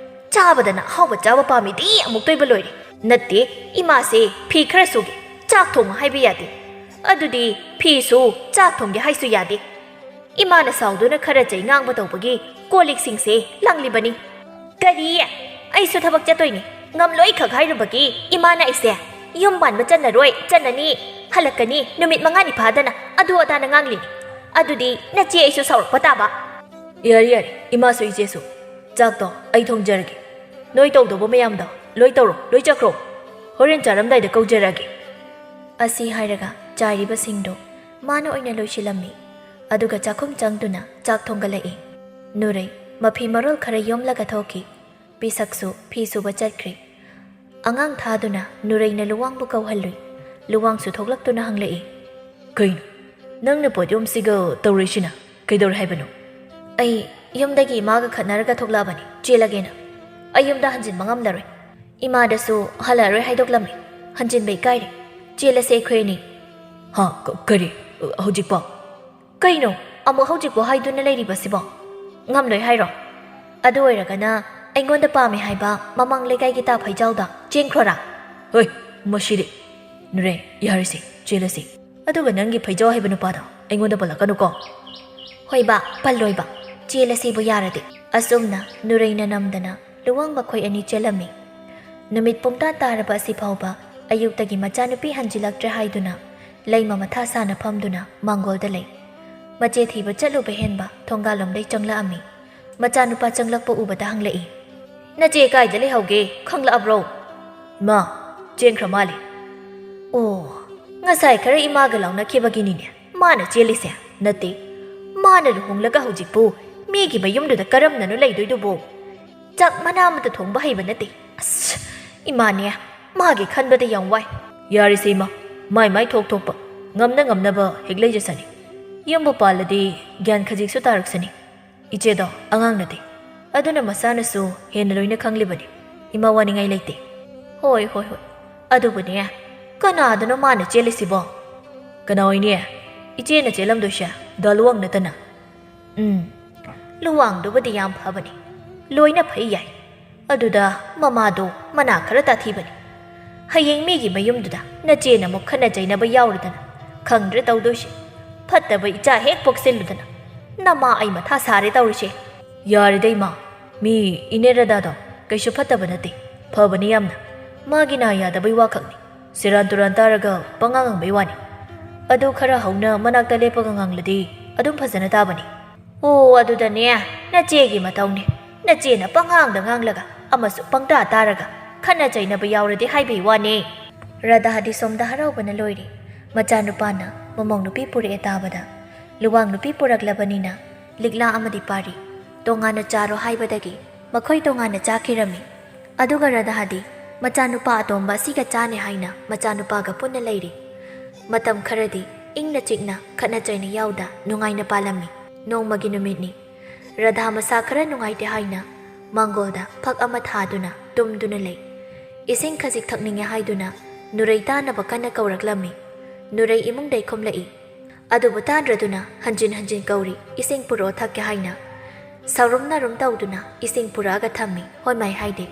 ꯆꯥꯕꯗꯅ ꯑꯍꯥꯎꯕ ꯆꯥꯕ ꯄꯥꯝꯃꯤꯗꯤ ꯑꯃꯨꯛꯇꯣꯏꯕ ꯂꯣꯏꯔꯦ꯫ ꯅꯠꯇꯦ, ꯏꯃꯥꯁꯦ ꯐꯤ ꯈꯔ ꯁꯨꯒꯦ, ꯆꯥꯛ ꯊꯣꯡꯉꯨ ꯍꯥꯏꯕ ꯌꯥꯗꯦ꯫ ꯑꯗꯨꯗꯤ ꯐꯤꯁꯨ ꯆꯥꯛ ꯊꯣꯡꯒꯦ ꯍꯥꯏꯁꯨ ꯌꯥꯗꯦ꯫ ꯏꯃꯥꯅ ꯁꯥꯎꯗꯨꯅ ꯈꯔ ꯆꯩ ꯉꯥꯡꯕ ꯇꯧꯕꯒꯤ ꯀꯣꯜ ꯂꯤꯛꯁꯤꯡꯁꯦ ꯂꯪꯂꯤꯕꯅꯤ꯫" "ꯀꯔꯤ? ꯑꯩꯁꯨ ꯊꯕꯛ ꯆꯠꯇꯣꯏꯅꯦ, ꯉꯝꯂꯣꯏ ꯈꯛ ꯍꯥꯏꯔꯨꯕꯒꯤ ꯏꯃꯥꯅ ꯑꯩꯁꯦ ꯌꯨꯝ ꯄꯥꯟꯕ ꯆꯠꯅꯔꯣꯏ, ꯆꯠꯅꯅꯤ, ꯍꯜꯂꯛꯀꯅꯤ, ꯅꯨꯃꯤꯠ ꯃꯉꯥꯅꯤ ꯐꯥꯗꯅ ꯑꯗꯨ ꯑꯗꯥꯅ ꯉꯥꯡꯂꯤꯅꯤ꯫ ꯑꯗꯨꯗꯤ ꯅꯆꯦ ꯑꯩꯁꯨ ꯁꯥꯎꯔꯛꯄ ꯇꯥꯕ꯫" "ꯌꯥꯔꯦ ꯌꯥꯔꯦ, ꯏꯃꯥꯁꯨ ꯏꯆꯦꯁꯨ ꯆꯥꯛꯇꯣ ꯑꯩ ꯊꯣꯡꯖꯔꯒꯦ꯫ ꯅꯣꯏ ꯇꯧꯗꯧꯕ ꯃꯌꯥꯝꯗꯣ ꯂꯣꯏ ꯇꯧꯔꯣ, ꯂꯣꯏ ꯆꯠꯈ꯭ꯔꯣ꯫ ꯍꯣꯔꯦꯟ ꯆꯥꯔꯝꯗꯥꯏꯗ ꯀꯧꯖꯔꯛꯑꯒꯦ꯫" ꯑꯁꯤ ꯍꯥꯏꯔꯒ ꯆꯥꯏꯔꯤꯕꯁꯤꯡꯗꯣ ꯃꯥꯅ ꯑꯣꯏꯅ ꯂꯣꯏꯁꯤꯜꯂꯝꯃꯤ꯫ ꯑꯗꯨꯒ ꯆꯥꯛꯈꯨꯝ ꯆꯪꯗꯨꯅ ꯆꯥꯛ ꯊꯣꯡꯒꯠꯂꯛꯏ꯫ ꯅꯨꯔꯩ ꯃꯐꯤ ꯃꯔꯣꯜ ꯈꯔ ꯌꯣꯝꯂꯒ ꯊꯣꯛꯈꯤ꯫ ꯄꯤꯁꯛꯁꯨ ꯐꯤ ꯁꯨꯕ ꯆꯠꯈ꯭ꯔꯦ꯫ ꯑꯉꯥꯡ ꯊꯥꯗꯨꯅ ꯅꯨꯔꯩꯅ ꯂꯨꯋꯥꯡꯕꯨ ꯀꯧꯍꯜꯂꯨꯏ꯫ ꯂꯨꯋꯥꯡꯁꯨ ꯊꯣꯛꯂꯛꯇꯨꯅ ꯍꯪꯂꯛꯏ꯫ "ꯀꯩꯅꯣ, ꯅꯪꯅ ꯄꯣꯠꯌꯣꯝꯁꯤꯒ ꯇꯧꯔꯛꯏꯁꯤꯅ ꯀꯩꯗꯧꯔꯦ ꯍꯥꯏꯕꯅꯣ?" "ꯑꯩ ꯌꯨꯝꯗꯒꯤ ꯏꯃꯥꯒ ꯈꯠꯅꯔꯒ ꯊꯣꯛꯂꯛꯑꯕꯅꯤ, ꯆꯦꯜꯂꯒꯦꯅ꯫ ꯑꯩ ꯌꯨꯝꯗ ꯍꯟꯖꯤꯟꯕ ꯉꯝꯂꯔꯣꯏ꯫ ꯏꯃꯥꯗꯁꯨ ꯍꯜꯂꯛꯑꯔꯣꯏ ꯍꯥꯏꯗꯣꯛꯂꯝꯃꯤ꯫ ꯍꯟꯖꯤꯟꯕ ꯏꯀꯥꯏꯔꯦ꯫ ꯆꯦꯜꯂꯁꯦ ꯑꯩꯈꯣꯏ ꯑꯅꯤ꯫" "ꯍꯥ? ꯀ-, ꯀꯔꯤ? ꯍꯧꯖꯤꯛꯄꯣ?" "ꯀꯩꯅꯣ, ꯑꯃꯨꯛ ꯍꯧꯖꯤꯛꯄꯨ ꯍꯥꯏꯗꯨꯅ ꯂꯩꯔꯤꯕꯁꯤꯕꯣ? ꯉꯝꯂꯣꯏ ꯍꯥꯏꯔꯣ? ꯑꯗꯨ ꯑꯣꯏꯔꯒꯅ ꯑꯩꯉꯣꯟꯗ ꯄꯥꯝꯃꯦ ꯍꯥꯏꯕ ꯃꯃꯥꯡ ꯂꯩꯀꯥꯏꯒꯤ ꯇꯥ ꯐꯩꯖꯥꯎꯗ ꯆꯦꯟꯈ꯭ꯔꯣꯔꯥ?" "ꯍꯣꯏ, ꯃꯁꯤꯗꯤ꯫ ꯅꯨꯔꯩ, ꯌꯥꯔꯦꯁꯦ, ꯆꯦꯜꯂꯁꯤ꯫ ꯑꯗꯨꯒ ꯅꯪꯒꯤ ꯐꯩꯖꯥꯎ ꯍꯥꯏꯕ ꯅꯨꯄꯥꯗꯣ ꯑꯩꯉꯣꯟꯗ ꯄꯜꯂꯛꯀꯅꯨꯀꯣ꯫" "ꯍꯣꯏꯕ, ꯄꯜꯂꯣꯏꯕ꯫ ꯆꯦꯜꯂꯁꯤꯕꯨ ꯌꯥꯔꯗꯤ꯫" ꯑꯁꯨꯝꯅ ꯅꯨꯔꯩꯅ ꯅꯝꯗꯅ ꯂꯨꯋꯥꯡ ꯃꯈꯣꯏ ꯑꯅꯤ ꯆꯦꯜꯂꯝꯃꯤ꯫ ꯅꯨꯃꯤꯠ ꯄꯨꯡꯇꯥ ꯇꯥꯔꯕ ꯑꯁꯤ ꯐꯥꯎꯕ ꯑꯌꯨꯛꯇꯒꯤ ꯃꯆꯥꯅꯨꯄꯤ ꯍꯟꯖꯤꯜꯂꯛꯇ꯭ꯔꯦ ꯍꯥꯏꯗꯨꯅ ꯂꯩꯃ ꯃꯊꯥ ꯁꯥꯅ ꯐꯝꯗꯨꯅ ꯃꯥꯡꯒꯣꯜꯗ ꯂꯩ꯫ ꯃꯆꯦ ꯊꯤꯕ ꯆꯠꯂꯨꯕ ꯍꯦꯟꯕ ꯊꯣꯡꯒꯥꯜꯂꯣꯝꯗꯩ ꯆꯪꯂꯛꯑꯝꯃꯤ꯫ ꯃꯆꯥꯅꯨꯄꯥ ꯆꯪꯂꯛꯄ ꯎꯕꯗ ꯍꯪꯂꯛꯏ, "ꯅꯆꯦ ꯀꯥꯏꯗ ꯂꯩꯍꯧꯒꯦ? ꯈꯪꯂꯛꯑꯕ꯭ꯔꯣ?" "ꯏꯃꯥ, ꯆꯦꯟꯈ꯭ꯔ ꯃꯥꯜꯂꯦ꯫" "ꯑꯣ, ꯉꯁꯥꯏ ꯈꯔ ꯏꯃꯥꯒ ꯂꯥꯎꯅꯈꯤꯕꯒꯤꯅꯤꯅꯦ ꯃꯥꯅ ꯆꯦꯜꯂꯤꯁꯦ꯫ ꯅꯠꯇꯦ, ꯃꯥꯅ ꯂꯨꯍꯣꯡꯂꯒ ꯍꯧꯖꯤꯛꯄꯨ ꯃꯤꯒꯤ ꯃꯌꯨꯝꯗꯨꯗ ꯀꯔꯝꯅꯅꯣ ꯂꯩꯗꯣꯏꯗꯨꯕꯣ? ꯆꯥꯛ ꯃꯅꯥ ꯑꯃꯇ ꯊꯣꯡꯕ ꯍꯩꯕ ꯅꯠꯇꯦ꯫ ꯑꯁ, ꯏꯃꯥꯅꯦ, ꯃꯥꯒꯤ ꯈꯟꯕꯗ ꯌꯥꯝ ꯋꯥꯏ꯫" "ꯌꯥꯔꯤꯁꯦ ꯏꯃꯥ, ꯃꯥꯏ ꯃꯥꯏ ꯊꯣꯛ ꯊꯣꯛꯄ, ꯉꯝꯅ ꯉꯝꯅꯕ ꯍꯦꯛ ꯂꯩꯖꯁꯅꯤ꯫ ꯌꯨꯝꯕꯨ ꯄꯥꯜꯂꯗꯤ ꯒ꯭ꯌꯥꯟ ꯈꯖꯤꯛꯁꯨ ꯇꯥꯔꯛꯁꯅꯤ꯫ ꯏꯆꯦꯗꯣ ꯑꯉꯥꯡ ꯅꯠꯇꯦ, ꯑꯗꯨꯅ ꯃꯁꯥꯅꯁꯨ ꯍꯦꯟꯅ ꯂꯣꯏꯅ ꯈꯪꯂꯤꯕꯅꯤ꯫ ꯏꯃꯥ ꯋꯥꯅꯤꯡꯉꯥꯏ ꯂꯩꯇꯦ꯫" "ꯍꯣꯏ, ꯍꯣꯏ, ꯍꯣꯏ꯫ ꯑꯗꯨꯕꯨꯅꯦ, ꯀꯅꯥꯗꯅꯣ ꯃꯥꯅ ꯆꯦꯜꯂꯤꯁꯤꯕꯣ?" "ꯀꯅꯥ ꯑꯣꯏꯅꯤ? ꯏꯆꯦꯅ ꯆꯦꯜꯂꯝꯗꯣꯏꯁꯦ ꯗꯥ ꯂꯨꯋꯥꯡ ꯅꯠꯇꯅ?" "ꯎꯝ, ꯂꯨꯋꯥꯡꯗꯨꯕꯨꯗꯤ ꯌꯥꯝ ꯐꯕꯅꯤ, ꯂꯣꯏꯅ ꯐꯩ ꯌꯥꯏ꯫ ꯑꯗꯨꯗ ꯃꯃꯥꯗꯣ ꯃꯅꯥ ꯈꯔ ꯇꯥꯊꯤꯕꯅꯤ꯫ ꯍꯌꯦꯡ ꯃꯤꯒꯤ ꯃꯌꯨꯝꯗꯨꯗ ꯅꯆꯦꯅ ꯑꯃꯨꯛ ꯈꯠꯅ ꯆꯩꯅꯕ ꯌꯥꯎꯔꯗꯅ ꯈꯪꯗ꯭ꯔꯦ ꯇꯧꯗꯣꯏꯁꯦ꯫ ꯐꯠꯇꯕ ꯏꯆꯥ ꯍꯦꯛ ꯄꯣꯛꯁꯤꯜꯂꯨꯗꯅ ꯅꯃꯥ ꯑꯩ ꯃꯊꯥ ꯁꯥꯔꯦ ꯇꯧꯔꯤꯁꯦ꯫" "ꯌꯥꯔꯦꯗ ꯏꯃꯥ, ꯃꯤ ꯏꯅꯦ ꯔꯗꯥꯗꯣ ꯀꯩꯁꯨ ꯐꯠꯇꯕ ꯅꯠꯇꯦ, ꯐꯕꯅꯤ ꯌꯥꯝꯅ꯫ ꯃꯥꯒꯤ ꯅꯥ ꯌꯥꯗꯕꯩ ꯋꯥꯈꯛꯅꯤ꯫ ꯁꯦꯔꯥꯟ ꯇꯨꯔꯥꯟ ꯇꯥꯔꯒ ꯄꯉꯥꯡ ꯉꯥꯡꯕꯩ ꯋꯥꯅꯤ꯫ ꯑꯗꯨ ꯈꯔ ꯍꯧꯅ ꯃꯅꯥꯛꯇ ꯂꯦꯞꯄꯒ ꯉꯥꯡꯂꯗꯤ ꯑꯗꯨꯝ ꯐꯖꯅ ꯇꯥꯕꯅꯤ꯫" "ꯑꯣ, ꯑꯗꯨꯗꯅꯦ, ꯅꯆꯦꯒꯤ ꯃꯇꯧꯅꯦ꯫ ꯅꯆꯦꯅ ꯄꯉꯥꯡꯗ ꯉꯥꯡꯂꯒ ꯑꯃꯁꯨ ꯄꯪꯇꯥ ꯇꯥꯔꯒ ꯈꯠꯅ ꯆꯩꯅꯕ ꯌꯥꯎꯔꯗꯤ ꯍꯥꯏꯕꯩ ꯋꯥꯅꯦ꯫" ꯔꯥꯙꯥꯗꯤ ꯁꯣꯝꯗ ꯍꯔꯥꯎꯕꯅ ꯂꯣꯏꯔꯦ꯫ ꯃꯆꯥꯅꯨꯄꯥꯅ ꯃꯃꯧ ꯅꯨꯄꯤ ꯄꯨꯔꯛꯑꯦ ꯇꯥꯕꯗ, ꯂꯨꯋꯥꯡ ꯅꯨꯄꯤ ꯄꯨꯔꯛꯂꯕꯅꯤꯅ ꯂꯤꯛꯂꯥ ꯑꯃꯗꯤ ꯄꯥꯔꯤ꯫ ꯇꯣꯉꯥꯟꯅ ꯆꯥꯔꯣ ꯍꯥꯏꯕꯗꯒꯤ ꯃꯈꯣꯏ ꯇꯣꯉꯥꯟꯅ ꯆꯥꯈꯤꯔꯝꯃꯤ꯫ ꯑꯗꯨꯒ ꯔꯥꯙꯥꯗꯤ ꯃꯆꯥꯅꯨꯄꯥ ꯑꯇꯣꯝꯕ ꯑꯁꯤꯒ ꯆꯥꯅꯤ ꯍꯥꯏꯅ ꯃꯆꯥꯅꯨꯄꯥꯒ ꯄꯨꯟꯅ ꯂꯩꯔꯤ꯫ ꯃꯇꯝ ꯈꯔꯗꯤ ꯏꯪꯅ ꯆꯤꯛꯅ ꯈꯠꯅ ꯆꯩꯅ ꯌꯥꯎꯗ ꯅꯨꯡꯉꯥꯏꯅ ꯄꯥꯜꯂꯝꯃꯤ꯫ ꯅꯣꯡꯃꯒꯤ ꯅꯨꯃꯤꯠꯅꯤ꯫ ꯔꯥꯙꯥ ꯃꯁꯥ ꯈꯔ ꯅꯨꯡꯉꯥꯏꯇꯦ ꯍꯥꯏꯅ ꯃꯥꯡꯒꯣꯜꯗ ꯐꯛ ꯑꯃ ꯊꯥꯗꯨꯅ ꯇꯨꯝꯗꯨꯅ ꯂꯩ꯫ ꯏꯁꯤꯡ ꯈꯖꯤꯛ ꯊꯛꯅꯤꯡꯉꯦ ꯍꯥꯏꯗꯨꯅ ꯅꯨꯔꯩ ꯇꯥꯅꯕ ꯀꯟꯅ ꯀꯧꯔꯛꯂꯝꯃꯤ꯫ ꯅꯨꯔꯩ ꯏꯃꯨꯡꯗꯩ ꯈꯨꯝꯂꯛꯏ꯫ ꯑꯗꯨꯕꯨ ꯇꯥꯗ꯭ꯔꯗꯨꯅ ꯍꯟꯖꯤꯟ ꯍꯟꯖꯤꯟ ꯀꯧꯔꯤ, "ꯏꯁꯤꯡ ꯄꯨꯔꯛꯑꯣ ꯊꯛꯀꯦ" ꯍꯥꯏꯅ꯫ ꯁꯥꯎꯔꯨꯝ ꯅꯥꯔꯨꯝ ꯇꯧꯗꯨꯅ ꯏꯁꯤꯡ ꯄꯨꯔꯛꯑꯒ ꯊꯝꯃꯤ, ꯍꯣꯏ ꯃꯥꯏ ꯍꯥꯏꯗꯦ꯫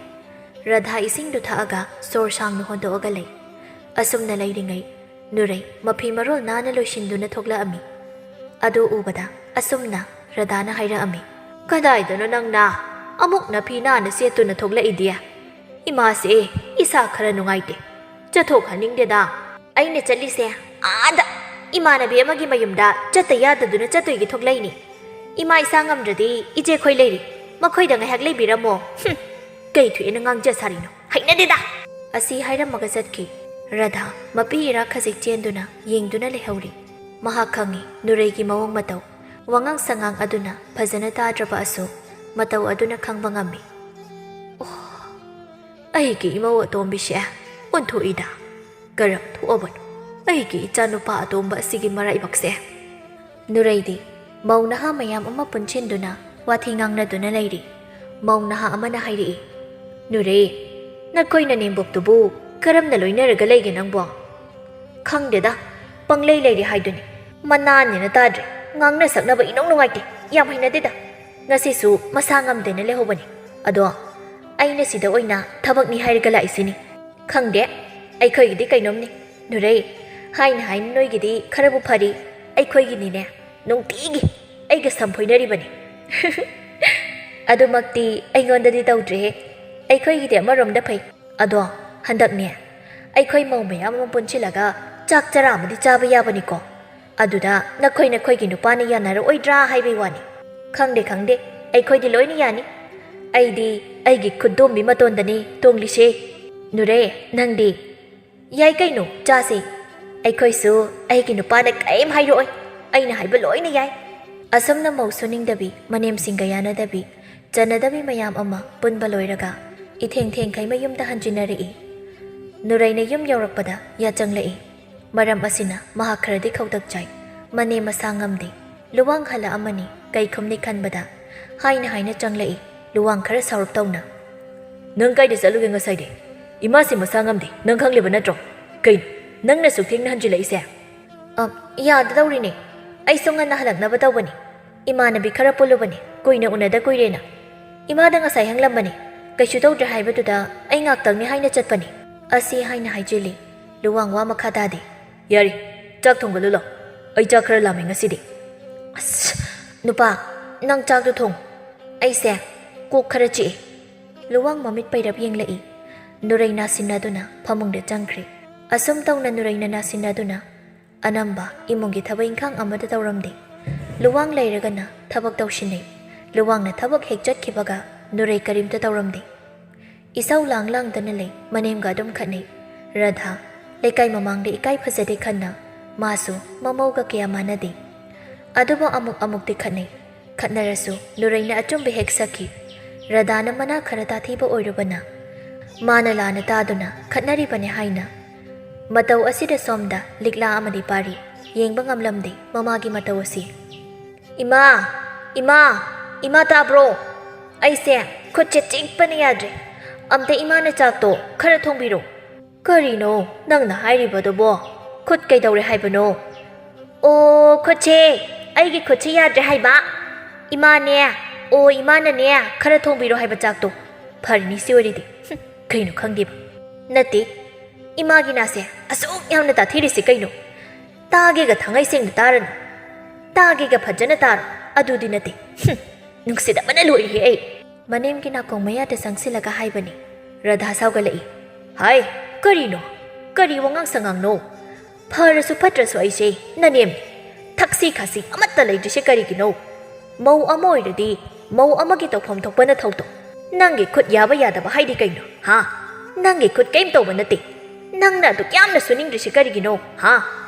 ꯔꯥꯙꯥ ꯏꯁꯤꯡꯗꯨ ꯊꯛꯑꯒ ꯁꯣꯔ ꯁꯥꯡꯅ ꯍꯣꯟꯗꯣꯛꯑꯒ ꯂꯩ꯫ ꯑꯁꯨꯝꯅ ꯂꯩꯔꯤꯉꯩ ꯅꯨꯔꯩ ꯃꯐꯤ ꯃꯔꯣꯜ ꯅꯥꯟꯅ ꯂꯣꯏꯁꯤꯟꯗꯨꯅ ꯊꯣꯛꯂꯛꯑꯝꯃꯤ꯫ ꯑꯗꯨ ꯎꯕꯗ ꯑꯁꯨꯝꯅ ꯔꯥꯙꯥꯅ ꯍꯥꯏꯔꯛꯑꯝꯃꯤ, "ꯀꯗꯥꯏꯗꯅꯣ ꯅꯪꯅ ꯑꯃꯨꯛ ꯅꯐꯤ ꯅꯥꯟꯅ ꯁꯦꯠꯇꯨꯅ ꯊꯣꯛꯂꯛꯏꯗꯤ? ꯏꯃꯥꯁꯦ ꯏꯁꯥ ꯈꯔ ꯅꯨꯡꯉꯥꯏꯇꯦ, ꯆꯠꯊꯣꯛꯍꯟꯅꯤꯡꯗꯦꯗ꯫" "ꯑꯩꯅ ꯆꯠꯂꯤꯁꯦ ꯑꯥꯗ ꯏꯃꯥꯟꯅꯕꯤ ꯑꯃꯒꯤ ꯃꯌꯨꯝꯗ ꯆꯠꯇ ꯌꯥꯗꯗꯨꯅ ꯆꯠꯇꯣꯏꯒꯤ ꯊꯣꯛꯂꯛꯏꯅꯤ꯫ ꯏꯃꯥ ꯏꯁꯥ ꯉꯝꯗ꯭ꯔꯗꯤ ꯏꯆꯦꯈꯣꯏ ꯂꯩꯔꯤ, ꯃꯈꯣꯏꯗ ꯉꯥꯏꯍꯥꯛ ꯂꯩꯕꯤꯔꯝꯃꯣ꯫ ꯍꯨꯝ, ꯀꯩ ꯊꯣꯛꯑꯦꯅ ꯉꯥꯡꯖ ꯁꯥꯔꯤꯅꯣ? ꯍꯩꯅꯗꯦꯗ!" ꯑꯁꯤ ꯍꯥꯏꯔꯝꯃꯒ ꯆꯠꯈꯤ꯫ ꯔꯥꯙꯥ ꯃꯄꯤ ꯏꯔꯥ ꯈꯖꯤꯛ ꯆꯦꯟꯗꯨꯅ ꯌꯦꯡꯗꯨꯅ ꯂꯩꯍꯧꯔꯤ꯫ ꯃꯍꯥꯛ ꯈꯪꯏ ꯅꯨꯔꯩꯒꯤ ꯃꯑꯣꯡ ꯃꯇꯧ, ꯋꯥꯉꯥꯡ ꯁꯉꯥꯡ ꯑꯗꯨꯅ ꯐꯖꯅ ꯇꯥꯗ꯭ꯔꯕ ꯑꯁꯨ ꯃꯇꯧ ꯑꯗꯨꯅ ꯈꯪꯕ ꯉꯝꯃꯤ꯫ ꯑꯣ, ꯑꯩꯒꯤ ꯏꯃꯧ ꯑꯇꯣꯝꯕꯤꯁꯦ ꯑꯣꯟꯊꯣꯛꯏꯗ꯫ ꯀꯔꯝ ꯊꯣꯛꯑꯕꯅꯣ? ꯑꯩꯒꯤ ꯏꯆꯥꯅꯨꯄꯥ ꯑꯇꯣꯝꯕ ꯑꯁꯤꯒꯤ ꯃꯔꯥꯏꯕꯛꯁꯦ꯫ ꯅꯨꯔꯩꯗꯤ ꯃꯧ ꯅꯍꯥ ꯃꯌꯥꯝ ꯑꯃ ꯄꯨꯟꯁꯤꯟꯗꯨꯅ ꯋꯥꯊꯤ ꯉꯥꯡꯅꯗꯨꯅ ꯂꯩꯔꯤ꯫ ꯃꯧ ꯅꯍꯥ ꯑꯃꯅ ꯍꯥꯏꯔꯛꯏ, "ꯅꯨꯔꯩ, ꯅꯈꯣꯏ ꯅꯅꯦꯝꯕꯣꯛꯇꯨꯕꯨ ꯀꯔꯝꯅ ꯂꯣꯏꯅꯔꯒ ꯂꯩꯒꯦ ꯅꯪꯕꯣ?" "ꯈꯪꯗꯦꯗ, ꯄꯪꯂꯩ ꯂꯩꯔꯤ ꯍꯥꯏꯗꯨꯅꯤ꯫ ꯃꯅꯥꯅꯦꯅ ꯇꯥꯗ꯭ꯔꯦ, ꯉꯥꯡꯅ ꯁꯛꯅꯕ ꯏꯅꯨꯡ ꯅꯨꯡꯉꯥꯏꯇꯦ꯫ ꯌꯥꯝ ꯍꯩꯅꯗꯦꯗ꯫ ꯉꯁꯤꯁꯨ ꯃꯁꯥ ꯉꯝꯗꯦꯅ ꯂꯩꯍꯧꯕꯅꯤ꯫ ꯑꯗꯣ ꯑꯩꯅ ꯁꯤꯗ ꯑꯣꯏꯅ ꯊꯕꯛꯅꯤ ꯍꯥꯏꯔꯒ ꯂꯥꯛꯏꯁꯤꯅꯤ꯫ ꯈꯪꯗꯦ, ꯑꯩꯈꯣꯏꯒꯤꯗꯤ ꯀꯩꯅꯣꯝꯅꯤ꯫ ꯅꯨꯔꯩ, ꯍꯥꯏꯅ ꯍꯥꯏꯅ ꯅꯣꯏꯒꯤꯗꯤ ꯈꯔꯕꯨ ꯐꯔꯤ, ꯑꯩꯈꯣꯏꯒꯤꯅꯤꯅꯦ, ꯅꯨꯡꯇꯤꯒꯤ ꯑꯩꯒ ꯁꯝ ꯐꯣꯏꯅꯔꯤꯕꯅꯤ꯫" "ꯑꯗꯨꯃꯛꯇꯤ ꯑꯩꯉꯣꯟꯗꯗꯤ ꯇꯧꯗ꯭ꯔꯦꯍꯦ꯫ ꯑꯩꯈꯣꯏꯒꯤꯗꯤ ꯑꯃꯔꯣꯝꯗ ꯐꯩ꯫ ꯑꯗꯣ ꯍꯟꯗꯛꯅꯦ, ꯑꯩꯈꯣꯏ ꯃꯧ ꯃꯌꯥꯝ ꯑꯃ ꯄꯨꯟꯁꯤꯜꯂꯒ ꯆꯥꯛ ꯆꯔꯥ ꯑꯃꯗꯤ ꯆꯥꯕ ꯌꯥꯕꯅꯤꯀꯣ꯫ ꯑꯗꯨꯗ ꯅꯈꯣꯏ ꯅꯈꯣꯏꯒꯤ ꯅꯨꯄꯥꯅ ꯌꯥꯅꯔꯛꯑꯣꯏꯗ꯭ꯔꯥ ꯍꯥꯏꯕꯩ ꯋꯥꯅꯤ꯫ ꯈꯪꯗꯦ, ꯈꯪꯗꯦ, ꯑꯩꯈꯣꯏꯗꯤ ꯂꯣꯏꯅ ꯌꯥꯅꯤ꯫ ꯑꯩꯗꯤ ꯑꯩꯒꯤ ꯈꯨꯗꯣꯝꯕꯤ ꯃꯇꯣꯟꯗꯅꯤ ꯇꯣꯡꯂꯤꯁꯦ꯫ ꯅꯨꯔꯩ, ꯅꯪꯗꯤ?" "ꯌꯥꯏ ꯀꯩꯅꯣ, ꯆꯥꯁꯦ꯫ ꯑꯩꯈꯣꯏꯁꯨ ꯑꯩꯒꯤ ꯅꯨꯄꯥꯅ ꯀꯔꯤꯝ ꯍꯥꯏꯔꯛꯑꯣꯏ꯫ ꯑꯩꯅ ꯍꯥꯏꯕ ꯂꯣꯏꯅ ꯌꯥꯏ꯫" ꯑꯁꯨꯝꯅ ꯃꯧ ꯁꯨꯅꯤꯡꯗꯕꯤ, ꯃꯅꯦꯝꯁꯤꯡꯒ ꯌꯥꯅꯗꯕꯤ, ꯆꯟꯅꯗꯕꯤ ꯃꯌꯥꯝ ꯑꯃ ꯄꯨꯟꯕ ꯂꯣꯏꯔꯒ ꯏꯊꯦꯡ ꯊꯦꯡꯈꯩ ꯃꯌꯨꯝꯗ ꯍꯟꯖꯤꯟꯅꯔꯛꯏ꯫ ꯅꯨꯔꯩꯅ ꯌꯨꯝ ꯌꯧꯔꯛꯄꯗ ꯌꯥꯆꯪꯂꯛꯏ꯫ ꯃꯔꯝ ꯑꯁꯤꯅ ꯃꯍꯥꯛ ꯈꯔꯗꯤ ꯈꯧꯇꯛ ꯆꯥꯏ꯫ ꯃꯅꯦꯝ ꯃꯁꯥ ꯉꯝꯗꯦ꯫ ꯂꯨꯋꯥꯡ ꯍꯜꯂꯛꯑꯃꯅꯤ, ꯀꯩ ꯈꯨꯝꯅꯤ ꯈꯟꯕꯗ ꯍꯥꯏꯅ ꯍꯥꯏꯅ ꯆꯪꯂꯛꯏ꯫ ꯂꯨꯋꯥꯡ ꯈꯔ ꯁꯥꯎꯔꯞ ꯇꯧꯅ, "ꯅꯪ ꯀꯥꯏꯗ ꯆꯠꯂꯨꯒꯦ ꯉꯁꯥꯏꯗꯤ? ꯏꯃꯥꯁꯤ ꯃꯁꯥ ꯉꯝꯗꯦ, ꯅꯪ ꯈꯪꯂꯤꯕ ꯅꯠꯇ꯭ꯔꯣ? ꯀꯩꯅꯣ, ꯅꯪꯅ ꯑꯁꯨꯛ ꯊꯦꯡꯅ ꯍꯟꯖꯤꯜꯂꯛꯏꯁꯦ?" "ꯑ, ꯌꯥꯗꯗꯧꯔꯤꯅꯦ꯫ ꯑꯩꯁꯨ ꯉꯟꯅ ꯍꯜꯂꯛꯅꯕ ꯇꯧꯕꯅꯤ꯫ ꯏꯃꯥꯟꯅꯕꯤ ꯈꯔ ꯄꯨꯜꯂꯨꯕꯅꯤ, ꯀꯨꯏꯅ ꯎꯅꯗ ꯀꯨꯏꯔꯦꯅ꯫ ꯏꯃꯥꯗ ꯉꯁꯥꯏ ꯍꯪꯂꯝꯕꯅꯤ, ꯀꯩꯁꯨ ꯇꯧꯗ꯭ꯔꯦ ꯍꯥꯏꯕꯗꯨꯗ ꯑꯩ ꯉꯥꯛꯇꯪꯅꯤ ꯍꯥꯏꯅ ꯆꯠꯄꯅꯤ꯫" ꯑꯁꯤ ꯍꯥꯏꯅ ꯍꯥꯏꯖꯤꯜꯂꯤ꯫ ꯂꯨꯋꯥꯡ ꯋꯥ ꯃꯈꯥ ꯇꯥꯗꯦ꯫ "ꯌꯥꯔꯦ, ꯆꯥꯛ ꯊꯣꯡꯒꯠꯂꯨ ꯂꯥꯎ꯫ ꯑꯩ ꯆꯥꯛ ꯈꯔ ꯂꯥꯝꯃꯦ ꯉꯁꯤꯗꯤ꯫" "ꯑꯁ, ꯅꯨꯄꯥ, ꯅꯪ ꯆꯥꯛꯇꯨ ꯊꯣꯡ꯫ ꯑꯩꯁꯦ ꯀꯣꯛ ꯈꯔ ꯆꯤꯛꯑꯦ꯫" ꯂꯨꯋꯥꯡ ꯃꯃꯤꯠ ꯄꯩꯔꯞ ꯌꯦꯡꯂꯛꯏ꯫ ꯅꯨꯔꯩ ꯅꯥꯁꯤꯟꯅꯗꯨꯅ ꯐꯃꯨꯡꯗ ꯆꯪꯈ꯭ꯔꯦ꯫ ꯑꯁꯨꯝ ꯇꯧꯅ ꯅꯨꯔꯩꯅ ꯅꯥꯁꯤꯟꯅꯗꯨꯅ ꯑꯅꯝꯕ ꯏꯃꯨꯡꯒꯤ ꯊꯕꯛ ꯏꯪꯈꯥꯡ ꯑꯃꯠꯇ ꯇꯧꯔꯝꯗꯦ꯫ ꯂꯨꯋꯥꯡ ꯂꯩꯔꯒꯅ ꯊꯕꯛ ꯇꯧꯁꯤꯟꯅꯩ꯫ ꯂꯨꯋꯥꯡꯅ ꯊꯕꯛ ꯍꯦꯛ ꯆꯠꯈꯤꯕꯒ ꯅꯨꯔꯩ ꯀꯔꯤꯝꯇ ꯇꯧꯔꯝꯗꯦ꯫ ꯏꯁꯧ ꯂꯥꯡ ꯂꯥꯡꯗꯅ ꯂꯩ, ꯃꯅꯦꯝꯒ ꯑꯗꯨꯝ ꯈꯠꯅꯩ꯫ ꯔꯥꯙꯥ ꯂꯩꯀꯥꯏ ꯃꯃꯥꯡꯗ ꯏꯀꯥꯏ ꯐꯖꯗꯦ ꯈꯟꯅ ꯃꯥꯁꯨ ꯃꯃꯧꯒ ꯀꯌꯥ ꯃꯥꯟꯅꯗꯦ꯫ ꯑꯗꯨꯕꯨ ꯑꯃꯨꯛ ꯑꯃꯨꯛꯇꯤ ꯈꯠꯅꯩ꯫ ꯈꯠꯅꯔꯁꯨ ꯅꯨꯔꯩꯅ ꯑꯆꯨꯝꯕ ꯍꯦꯛ ꯁꯛꯈꯤ꯫ ꯔꯥꯙꯥꯅ ꯃꯅꯥ ꯈꯔ ꯇꯥꯊꯤꯕ ꯑꯣꯏꯔꯨꯕꯅ ꯃꯥꯅ ꯂꯥꯟꯅ ꯇꯥꯗꯨꯅ ꯈꯠꯅꯔꯤꯕꯅꯤ ꯍꯥꯏꯅ ꯃꯇꯧ ꯑꯁꯤꯗ ꯁꯣꯝꯗ ꯂꯤꯛꯂꯥ ꯑꯃꯗꯤ ꯄꯥꯔꯤ꯫ ꯌꯦꯡꯕ ꯉꯝꯂꯝꯗꯦ ꯃꯃꯥꯒꯤ ꯃꯇꯧ ꯑꯁꯤ꯫ "ꯏꯃꯥ, ꯏꯃꯥ, ꯏꯃꯥ ꯇꯥꯕ꯭ꯔꯣ? ꯑꯩꯁꯦ ꯈꯨꯠꯁꯦ ꯆꯤꯛꯄꯅ ꯌꯥꯗ꯭ꯔꯦ꯫ ꯑꯝꯇ ꯏꯃꯥꯅ ꯆꯥꯛꯇꯣ ꯈꯔ ꯊꯣꯡꯕꯤꯔꯣ꯫" "ꯀꯔꯤꯅꯣ ꯅꯪꯅ ꯍꯥꯏꯔꯤꯕꯗꯨꯕꯣ? ꯈꯨꯠ ꯀꯩꯗꯧꯔꯦ ꯍꯥꯏꯕꯅꯣ?" "ꯑꯣ, ꯈꯨꯠꯁꯦ, ꯑꯩꯒꯤ ꯈꯨꯠꯁꯦ ꯌꯥꯗ꯭ꯔꯦ ꯍꯥꯏꯕ꯫ ꯏꯃꯥꯅꯦ, ꯑꯣ, ꯏꯃꯥꯅꯅꯦ, ꯈꯔ ꯊꯣꯡꯕꯤꯔꯣ ꯍꯥꯏꯕ ꯆꯥꯛꯇꯣ꯫" "ꯐꯔꯅꯤ ꯁꯤ ꯑꯣꯏꯔꯗꯤ꯫ ꯍꯨꯝ, ꯀꯩꯅꯣ ꯈꯪꯗꯦꯕ꯫ ꯅꯠꯇꯦ, ꯏꯃꯥꯒꯤ ꯅꯥꯁꯦ ꯑꯁꯨꯛ ꯌꯥꯝꯅ ꯇꯥꯊꯤꯔꯤꯁꯦ ꯀꯩꯅꯣ? ꯇꯥꯒꯦꯒ ꯊꯥꯡꯉꯩ ꯁꯦꯡꯅ ꯇꯥꯔꯅꯨ꯫ ꯇꯥꯒꯦꯒ ꯐꯖꯅ ꯇꯥꯔꯣ꯫ ꯑꯗꯨꯗꯤ ꯅꯠꯇꯦ꯫ ꯍꯨꯝ, ꯅꯨꯡꯁꯤꯗꯕꯅ ꯂꯣꯏꯔꯦꯍꯦ ꯑꯩ꯫" ꯃꯅꯦꯝꯒꯤ ꯅꯥꯀꯣꯡ ꯃꯌꯥꯗ ꯆꯪꯁꯤꯜꯂꯒ ꯍꯥꯏꯕꯅꯤ꯫ ꯔꯥꯙꯥ ꯁꯥꯎꯒꯠꯂꯛꯏ꯫ "ꯍꯥꯏ, ꯀꯔꯤꯅꯣ? ꯀꯔꯤ ꯋꯥꯉꯥꯡ ꯁꯉꯥꯡꯅꯣ? ꯐꯔꯁꯨ ꯐꯠꯇ꯭ꯔꯁꯨ ꯑꯩꯁꯦ ꯅꯅꯦꯝꯅꯤ꯫ ꯊꯛꯁꯤ ꯈꯥꯁꯤ ꯑꯃꯠꯇ ꯂꯩꯇ꯭ꯔꯤꯁꯦ ꯀꯔꯤꯒꯤꯅꯣ? ꯃꯧ ꯑꯃ ꯑꯣꯏꯔꯗꯤ ꯃꯧ ꯑꯃꯒꯤ ꯇꯧꯐꯝ ꯊꯣꯛꯄ ꯅꯊꯧꯗꯣ꯫ ꯅꯪꯒꯤ ꯈꯨꯠ ꯌꯥꯕ ꯌꯥꯗꯕ ꯍꯥꯏꯗꯤ ꯀꯩꯅꯣ, ꯍꯥ? ꯅꯪꯒꯤ ꯈꯨꯠ ꯀꯩꯝ ꯇꯧꯕ ꯅꯠꯇꯦ꯫ ꯅꯪꯅ ꯑꯗꯨꯛ ꯌꯥꯝꯅ ꯁꯨꯅꯤꯡꯗ꯭ꯔꯤꯁꯦ ꯀꯔꯤꯒꯤꯅꯣ, ꯍꯥ?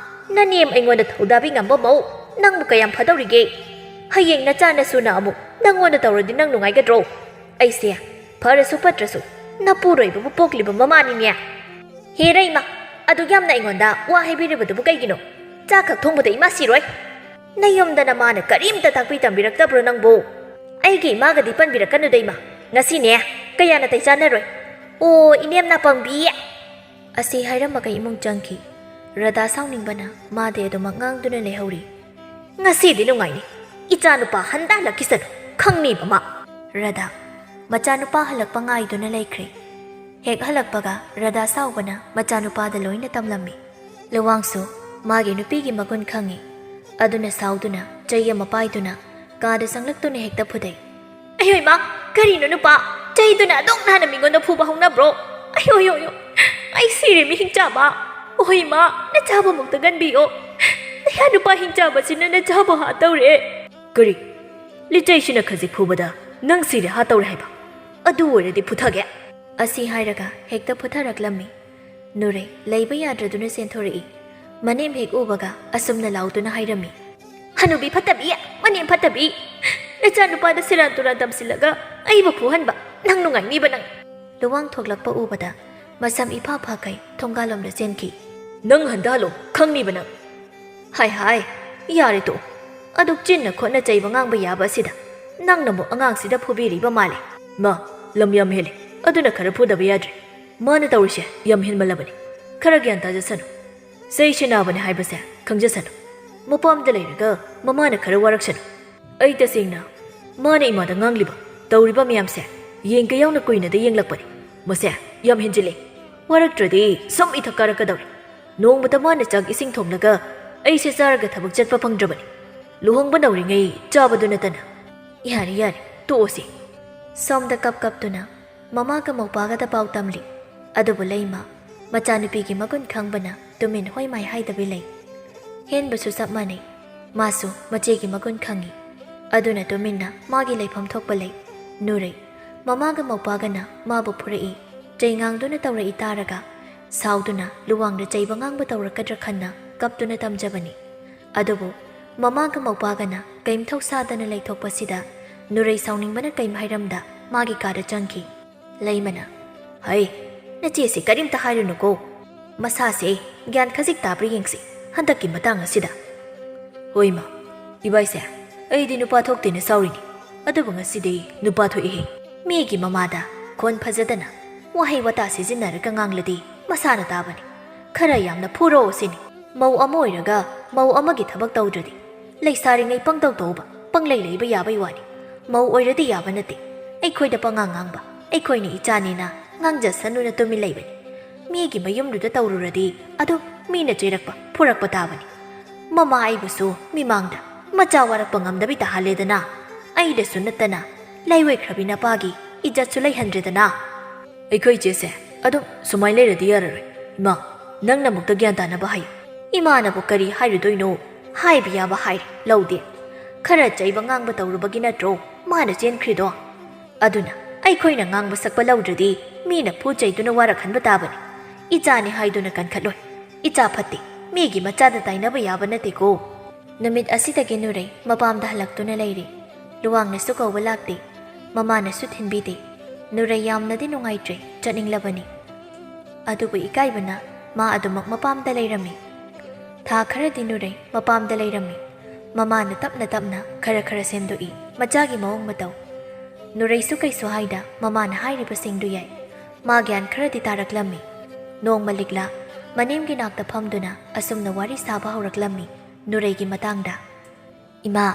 ꯅꯅꯦꯝ ꯑꯩꯉꯣꯟꯗ ꯊꯧꯗꯥꯕꯤ ꯉꯝꯕ ꯃꯧ ꯅꯪꯕꯨ ꯀꯌꯥꯝ ꯐꯗꯧꯔꯤꯒꯦ? ꯍꯌꯦꯡ ꯅꯆꯥ ꯅꯁꯨꯅ ꯑꯃꯨꯛ ꯅꯪꯉꯣꯟꯗ ꯇꯧꯔꯗꯤ ꯅꯪ ꯅꯨꯡꯉꯥꯏꯒꯗ꯭ꯔꯣ? ꯑꯩꯁꯦ ꯐꯔꯁꯨ ꯐꯠꯇ꯭ꯔꯁꯨ ꯅꯄꯨꯔꯣꯏꯕꯕꯨ ꯄꯣꯛꯂꯤꯕ ꯃꯃꯥꯅꯤꯅꯦ꯫" "ꯍꯦꯔ ꯏꯃꯥ, ꯑꯗꯨꯛ ꯌꯥꯝꯅ ꯑꯩꯉꯣꯟꯗ ꯋꯥ ꯍꯥꯏꯕꯤꯔꯤꯕꯗꯨꯕꯨ ꯀꯩꯒꯤꯅꯣ? ꯆꯥꯛ ꯈꯛ ꯊꯣꯡꯕꯗ ꯏꯃꯥ ꯁꯤꯔꯣꯏ꯫ ꯅꯌꯨꯝꯗ ꯅꯃꯥꯅ ꯀꯔꯤꯝꯇ ꯇꯥꯛꯄꯤ ꯇꯝꯕꯤꯔꯛꯇꯕ꯭ꯔꯣ ꯅꯪꯕꯨ? ꯑꯩꯒꯤ ꯏꯃꯥꯒꯗꯤ ꯄꯟꯕꯤꯔꯛꯀꯅꯨꯗ ꯏꯃꯥ꯫ ꯉꯁꯤꯅꯦ ꯀꯌꯥ ꯅꯥꯇꯩ ꯆꯥꯟꯅꯔꯣꯏ꯫ ꯑꯣ, ꯏꯅꯦꯝ ꯅꯥꯄꯪꯕꯤ!" ꯑꯁꯤ ꯍꯥꯏꯔꯝꯃꯒ ꯏꯃꯨꯡ ꯆꯪꯈꯤ꯫ ꯔꯥꯙꯥ ꯁꯥꯎꯅꯤꯡꯕꯅ ꯃꯥꯗꯤ ꯑꯗꯨꯃꯛ ꯉꯥꯡꯗꯨꯅ ꯂꯩꯍꯧꯔꯤ꯫ "ꯉꯁꯤꯗꯤ ꯅꯨꯡꯉꯥꯏꯅꯤ꯫ ꯏꯆꯥꯅꯨꯄꯥ ꯍꯟꯗꯥ ꯍꯜꯂꯛꯈꯤꯁꯅꯨ꯫ ꯈꯪꯅꯤꯕ ꯃꯥ꯫" ꯔꯥꯙꯥ ꯃꯆꯥꯅꯨꯄꯥ ꯍꯜꯂꯛꯄ ꯉꯥꯏꯗꯨꯅ ꯂꯩꯈ꯭ꯔꯦ꯫ ꯍꯦꯛ ꯍꯜꯂꯛꯄꯒ ꯔꯥꯙꯥ ꯁꯥꯎꯕꯅ ꯃꯆꯥꯅꯨꯄꯥꯗ ꯂꯣꯏꯅ ꯇꯝꯂꯝꯃꯤ꯫ ꯂꯨꯋꯥꯡꯁꯨ ꯃꯥꯒꯤ ꯅꯨꯄꯤꯒꯤ ꯃꯒꯨꯟ ꯈꯪꯉꯤ꯫ ꯑꯗꯨꯅ ꯁꯥꯎꯗꯨꯅ ꯆꯩ ꯑꯃ ꯄꯥꯏꯗꯨꯅ ꯀꯥꯗ ꯆꯪꯂꯛꯇꯨꯅ ꯍꯦꯛꯇ ꯐꯨꯗꯩ꯫ "ꯑꯌꯣ ꯏꯃꯥ, ꯀꯔꯤꯅꯣ ꯅꯨꯄꯥ? ꯆꯩꯗꯨꯅ ꯑꯗꯨꯛ ꯅꯥꯟꯅ ꯃꯤꯉꯣꯟꯗ ꯐꯨꯕ ꯍꯧꯅꯕ꯭ꯔꯣ? ꯑꯌꯣ, ꯑꯌꯣ, ꯑꯌꯣ, ꯑꯩ ꯁꯤꯔꯦ ꯃꯤꯍꯤꯡ ꯆꯥꯕ!" ꯑꯣꯍꯣꯏ ꯏꯃꯥ, ꯅꯆꯥꯕꯨ ꯑꯃꯨꯛꯇ ꯀꯟꯕꯤꯌꯣ꯫ ꯅꯌꯥ ꯅꯨꯄꯥ ꯍꯤꯡꯆꯥꯕꯁꯤꯅ ꯅꯆꯥꯕꯨ ꯍꯥꯠꯇꯧꯔꯦ꯫ ꯀꯔꯤ? ꯂꯤꯆꯩꯁꯤꯅ ꯈꯖꯤꯛ ꯐꯨꯕꯗ ꯅꯪ ꯁꯤꯔꯦ ꯍꯥꯠꯇꯧꯔꯦ ꯍꯥꯏꯕ? ꯑꯗꯨ ꯑꯣꯏꯔꯗꯤ ꯐꯨꯊꯒꯦ꯫ ꯑꯁꯤ ꯍꯥꯏꯔꯒ ꯍꯦꯛꯇ ꯐꯨꯊꯔꯛꯂꯝꯃꯤ꯫ ꯅꯨꯔꯩ ꯂꯩꯕ ꯌꯥꯗ꯭ꯔꯗꯨꯅ ꯆꯦꯟꯊꯣꯔꯛꯏ꯫ ꯃꯅꯦꯝ ꯍꯦꯛ ꯎꯕꯒ ꯑꯁꯨꯝꯅ ꯂꯥꯎꯗꯨꯅ ꯍꯥꯏꯔꯝꯃꯤ, "ꯍꯅꯨꯕꯤ ꯐꯠꯇꯕꯤ, ꯃꯅꯦꯝ ꯐꯠꯇꯕꯤ, ꯅꯆꯥꯅꯨꯄꯥꯗ ꯁꯦꯔꯥꯟ ꯇꯨꯔꯥꯟ ꯇꯝꯁꯤꯜꯂꯒ ꯑꯩꯕꯨ ꯐꯨꯍꯟꯕ, ꯅꯪ ꯅꯨꯡꯉꯥꯏꯅꯤꯕ ꯅꯪ!" ꯂꯨꯋꯥꯡ ꯊꯣꯛꯂꯛꯄ ꯎꯕꯗ ꯃꯁꯝ ꯏꯐꯥ ꯐꯥꯈꯩ ꯊꯣꯡꯒꯥꯜꯂꯣꯝꯗ ꯆꯦꯟꯈꯤ꯫ "ꯅꯪ ꯍꯟꯊꯍꯜꯂꯣ, ꯈꯪꯅꯤꯕ ꯅꯪ!" "ꯍꯥꯏ ꯍꯥꯏ, ꯌꯥꯔꯦ ꯇꯣꯛꯑꯣ꯫ ꯑꯗꯨꯛ ꯆꯤꯟꯅ ꯈꯣꯠꯅ ꯆꯩꯕ ꯉꯥꯡꯕ ꯌꯥꯕ ꯑꯁꯤꯗ ꯅꯪꯅ ꯑꯃꯨꯛ ꯑꯉꯥꯡꯁꯤꯗ ꯐꯨꯕꯤꯔꯤꯕ ꯃꯥꯜꯂꯦ꯫ ꯃꯥ, ꯂꯝ ꯌꯥꯝ ꯍꯦꯜꯂꯦ, ꯑꯗꯨꯅ ꯈꯔ ꯐꯨꯗꯕ ꯌꯥꯗ꯭ꯔꯦ꯫ ꯃꯥꯅ ꯇꯧꯔꯤꯁꯦ ꯌꯥꯝ ꯍꯦꯟꯃꯜꯂꯕꯅꯤ, ꯈꯔ ꯒ꯭ꯌꯥꯟ ꯇꯥꯖꯁꯅꯨ꯫ ꯆꯩꯁꯦ ꯅꯥꯕꯅꯦ ꯍꯥꯏꯕꯁꯦ ꯈꯪꯖꯁꯅꯨ꯫ ꯃꯄꯥꯝꯗ ꯂꯩꯔꯒ ꯃꯃꯥꯅ ꯈꯔ ꯋꯥꯔꯛꯁꯅꯨ꯫ ꯑꯩ ꯇꯁꯦꯡꯅ ꯃꯥꯅ ꯏꯃꯥꯗ ꯉꯥꯡꯂꯤꯕ, ꯇꯧꯔꯤꯕ ꯃꯌꯥꯝꯁꯦ ꯌꯦꯡꯒ ꯌꯥꯎꯅ ꯀꯨꯏꯅꯗ ꯌꯦꯡꯂꯛꯄꯅꯤ꯫ ꯃꯁꯦ ꯌꯥꯝ ꯍꯦꯟꯖꯤꯜꯂꯦ꯫ ꯋꯥꯔꯛꯇ꯭ꯔꯗꯤ ꯁꯨꯝ ꯏꯊꯛ ꯀꯥꯔꯛꯀꯗꯧꯔꯦ꯫ ꯅꯣꯡꯃꯇ ꯃꯥꯅ ꯆꯥꯛ ꯏꯁꯤꯡ ꯊꯣꯡꯂꯒ ꯑꯩꯁꯦ ꯆꯥꯔꯒ ꯊꯕꯛ ꯆꯠꯄ ꯐꯪꯗ꯭ꯔꯕꯅꯤ꯫ ꯂꯨꯍꯣꯡꯕ ꯅꯧꯔꯤꯉꯩ ꯆꯥꯕꯗꯨ ꯅꯠꯇꯅ꯫ ꯌꯥꯔꯦ, ꯌꯥꯔꯦ, ꯇꯣꯛꯑꯁꯤ꯫" ꯁꯣꯝꯗ ꯀꯞ ꯀꯞꯇꯨꯅ ꯃꯃꯥꯒ ꯃꯧꯄꯥꯒꯗ ꯄꯥꯎ ꯇꯝꯂꯤ꯫ ꯑꯗꯨꯕꯨ ꯂꯩꯃ, ꯃꯆꯥꯅꯨꯄꯤꯒꯤ ꯃꯒꯨꯟ ꯈꯪꯕꯅ ꯇꯨꯃꯤꯟ ꯍꯣꯏ ꯃꯥꯏ ꯍꯥꯏꯗꯕꯤ ꯂꯩ꯫ ꯍꯦꯟꯕꯁꯨ ꯆꯞ ꯃꯥꯟꯅꯩ꯫ ꯃꯥꯁꯨ ꯃꯆꯦꯒꯤ ꯃꯒꯨꯟ ꯈꯪꯏ꯫ ꯑꯗꯨꯅ ꯇꯨꯃꯤꯟꯅ ꯃꯥꯒꯤ ꯂꯩꯐꯝ ꯊꯣꯛꯄ ꯂꯩ꯫ ꯅꯨꯔꯩ, ꯃꯃꯥꯒ ꯃꯧꯄꯥꯒꯅ ꯃꯥꯕꯨ ꯐꯨꯔꯛꯏ, ꯆꯩꯉꯥꯡꯗꯨꯅ ꯇꯧꯔꯛꯏ ꯇꯥꯔꯒ ꯁꯥꯎꯗꯨꯅ ꯂꯨꯋꯥꯡꯗ ꯆꯩꯕ ꯉꯥꯡꯕ ꯇꯧꯔꯛꯀꯗ꯭ꯔꯥ ꯈꯟꯅ ꯀꯞꯇꯨꯅ ꯇꯝꯖꯕꯅꯤ꯫ ꯑꯗꯨꯕꯨ ꯃꯃꯥꯒ ꯃꯧꯄꯥꯒꯅ ꯀꯩꯝ ꯊꯧꯁꯥꯗꯅ ꯂꯩꯊꯣꯛꯄꯁꯤꯗ ꯅꯨꯔꯩ ꯁꯥꯎꯅꯤꯡꯕꯅ ꯀꯩꯝ ꯍꯥꯏꯔꯝꯗ ꯃꯥꯒꯤ ꯀꯥꯗ ꯆꯪꯈꯤ꯫ ꯂꯩꯃꯅ, "ꯍꯩ, ꯅꯆꯦꯁꯦ ꯀꯔꯤꯝꯇ ꯍꯥꯏꯔꯨꯅꯨꯀꯣ꯫ ꯃꯁꯥꯁꯦ ꯒ꯭ꯌꯥꯟ ꯈꯖꯤꯛ ꯇꯥꯕ꯭ꯔꯥ ꯌꯦꯡꯁꯤ ꯍꯟꯗꯛꯀꯤ ꯃꯇꯥꯡ ꯑꯁꯤꯗ꯫" "ꯍꯣꯏ ꯏꯃꯥ, ꯏꯕꯥꯏꯁꯦ, ꯑꯩꯗꯤ ꯅꯨꯄꯥ ꯊꯣꯛꯇꯦꯅ ꯁꯥꯎꯔꯤꯅꯤ, ꯑꯗꯨꯕꯨ ꯉꯁꯤꯗꯤ ꯅꯨꯄꯥ ꯊꯣꯛꯏꯍꯦ꯫ ꯃꯤꯒꯤ ꯃꯃꯥꯗ ꯈꯣꯟ ꯐꯖꯗꯅ ꯋꯥꯍꯩ ꯋꯥꯇꯥ ꯁꯤꯖꯤꯟꯅꯔꯒ ꯉꯥꯡꯂꯗꯤ ꯃꯁꯥꯅ ꯇꯥꯕꯅꯤ꯫ ꯈꯔ ꯌꯥꯝꯅ ꯐꯨꯔꯣ ꯁꯤꯅꯤ꯫ ꯃꯧ ꯑꯃ ꯑꯣꯏꯔꯒ ꯃꯧ ꯑꯃꯒꯤ ꯊꯕꯛ ꯇꯧꯗ꯭ꯔꯗꯤ ꯂꯩꯁꯥꯔꯤꯉꯩ ꯄꯪꯇꯧ ꯇꯧꯕ, ꯄꯪꯂꯩ ꯂꯩꯕ ꯌꯥꯕꯩ ꯋꯥꯅꯤ꯫ ꯃꯧ ꯑꯣꯏꯔꯗꯤ ꯌꯥꯕ ꯅꯠꯇꯦ꯫ ꯑꯩꯈꯣꯏꯗ ꯄꯉꯥꯡ ꯉꯥꯡꯕ, ꯑꯩꯈꯣꯏꯅ ꯏꯆꯥꯅꯦꯅ ꯉꯥꯡꯖꯁꯅꯨꯅ ꯇꯨꯃꯤꯟ ꯂꯩꯕꯅꯤ꯫ ꯃꯤꯒꯤ ꯃꯌꯨꯝꯗꯨꯗ ꯇꯧꯔꯨꯔꯗꯤ ꯑꯗꯨꯝ ꯃꯤꯅ ꯆꯩꯔꯛꯄ, ꯐꯨꯔꯛꯄ ꯇꯥꯕꯅꯤ꯫ ꯃꯃꯥ ꯑꯩꯕꯨꯁꯨ ꯃꯤꯃꯥꯡꯗ ꯃꯆꯥ ꯋꯥꯔꯛꯄ ꯉꯝꯗꯕꯤ ꯇꯥꯍꯜꯂꯦꯗꯅ꯫ ꯑꯩꯗꯁꯨ ꯅꯠꯇꯅ ꯂꯩꯑꯣꯏꯈ꯭ꯔꯕꯤ ꯅꯄꯥꯒꯤ ꯏꯖꯠꯁꯨ ꯂꯩꯍꯟꯗ꯭ꯔꯦꯗꯅ꯫" "ꯑꯩꯈꯣꯏ ꯏꯆꯦꯁꯦ ꯑꯗꯨꯝ ꯁꯨꯃꯥꯏꯅ ꯂꯩꯔꯗꯤ ꯌꯥꯔꯔꯣꯏ ꯏꯃꯥ꯫ "ꯅꯪꯅ ꯑꯃꯨꯛꯇ ꯒ꯭ꯌꯥꯟ ꯇꯥꯅꯕ ꯍꯥꯏꯌꯨ꯫ ꯏꯃꯥꯅꯕꯨ ꯀꯔꯤ ꯍꯥꯏꯔꯨꯗꯣꯏꯅꯣ? ꯍꯥꯏꯕ ꯌꯥꯕ ꯍꯥꯏꯔꯦ, ꯂꯧꯗꯦ꯫ ꯈꯔ ꯆꯩꯕ ꯉꯥꯡꯕ ꯇꯧꯔꯨꯕꯒꯤ ꯅꯠꯇ꯭ꯔꯣ ꯃꯥꯅ ꯆꯦꯟꯈ꯭ꯔꯤꯗꯣ? ꯑꯗꯨꯅ ꯑꯩꯈꯣꯏꯅ ꯉꯥꯡꯕ ꯁꯛꯄ ꯂꯧꯗ꯭ꯔꯗꯤ ꯃꯤꯅ ꯐꯨ ꯆꯩꯗꯨꯅ ꯋꯥꯔꯛꯍꯟꯕ ꯇꯥꯕꯅꯤ꯫ ꯏꯆꯥꯅꯤ ꯍꯥꯏꯗꯨꯅ ꯀꯟꯈꯠꯂꯣꯏ꯫ ꯏꯆꯥ ꯐꯠꯇꯦ꯫ ꯃꯤꯒꯤ ꯃꯆꯥꯗ ꯇꯥꯏꯅꯕ ꯌꯥꯕ ꯅꯠꯇꯦꯀꯣ"꯫ ꯅꯨꯃꯤꯠ ꯑꯁꯤꯗꯒꯤ ꯅꯨꯔꯩ ꯃꯄꯥꯝꯗ ꯍꯜꯂꯛꯇꯨꯅ ꯂꯩꯔꯦ꯫ ꯂꯨꯋꯥꯡꯅꯁꯨ ꯀꯧꯕ ꯂꯥꯛꯇꯦ꯫ ꯃꯃꯥꯅꯁꯨ ꯊꯤꯟꯕꯤꯗꯦ꯫ ꯅꯨꯔꯩ ꯌꯥꯝꯅꯗꯤ ꯅꯨꯡꯉꯥꯏꯇ꯭ꯔꯦ, ꯆꯠꯅꯤꯡꯂꯕꯅꯤ꯫ ꯑꯗꯨꯕꯨ ꯏꯀꯥꯏꯕꯅ ꯃꯥ ꯑꯗꯨꯃꯛ ꯃꯄꯥꯝꯗ ꯂꯩꯔꯝꯃꯤ꯫ ꯊꯥ ꯈꯔꯗꯤ ꯅꯨꯔꯩ ꯃꯄꯥꯝꯗ ꯂꯩꯔꯝꯃꯤ꯫ ꯃꯃꯥꯅ ꯇꯞꯅ ꯇꯞꯅ ꯈꯔ ꯈꯔ ꯁꯦꯝꯗꯣꯛꯏ ꯃꯆꯥꯒꯤ ꯃꯑꯣꯡ ꯃꯇꯧ꯫ ꯅꯨꯔꯩꯁꯨ ꯀꯩꯁꯨ ꯍꯥꯏꯗ ꯃꯃꯥꯅ ꯍꯥꯏꯔꯤꯕꯁꯤꯡꯗꯨ ꯌꯥꯏ꯫ ꯃꯥ ꯒ꯭ꯌꯥꯟ ꯈꯔꯗꯤ ꯇꯥꯔꯛꯂꯝꯃꯤ꯫ ꯅꯣꯡꯃ ꯂꯤꯛꯂꯥ ꯃꯅꯦꯝꯒꯤ ꯅꯥꯛꯇ ꯐꯝꯗꯨꯅ ꯑꯁꯨꯝꯅ ꯋꯥꯔꯤ ꯁꯥꯕ ꯍꯧꯔꯛꯂꯝꯃꯤ ꯅꯨꯔꯩꯒꯤ ꯃꯇꯥꯡꯗ꯫ "ꯏꯃꯥ,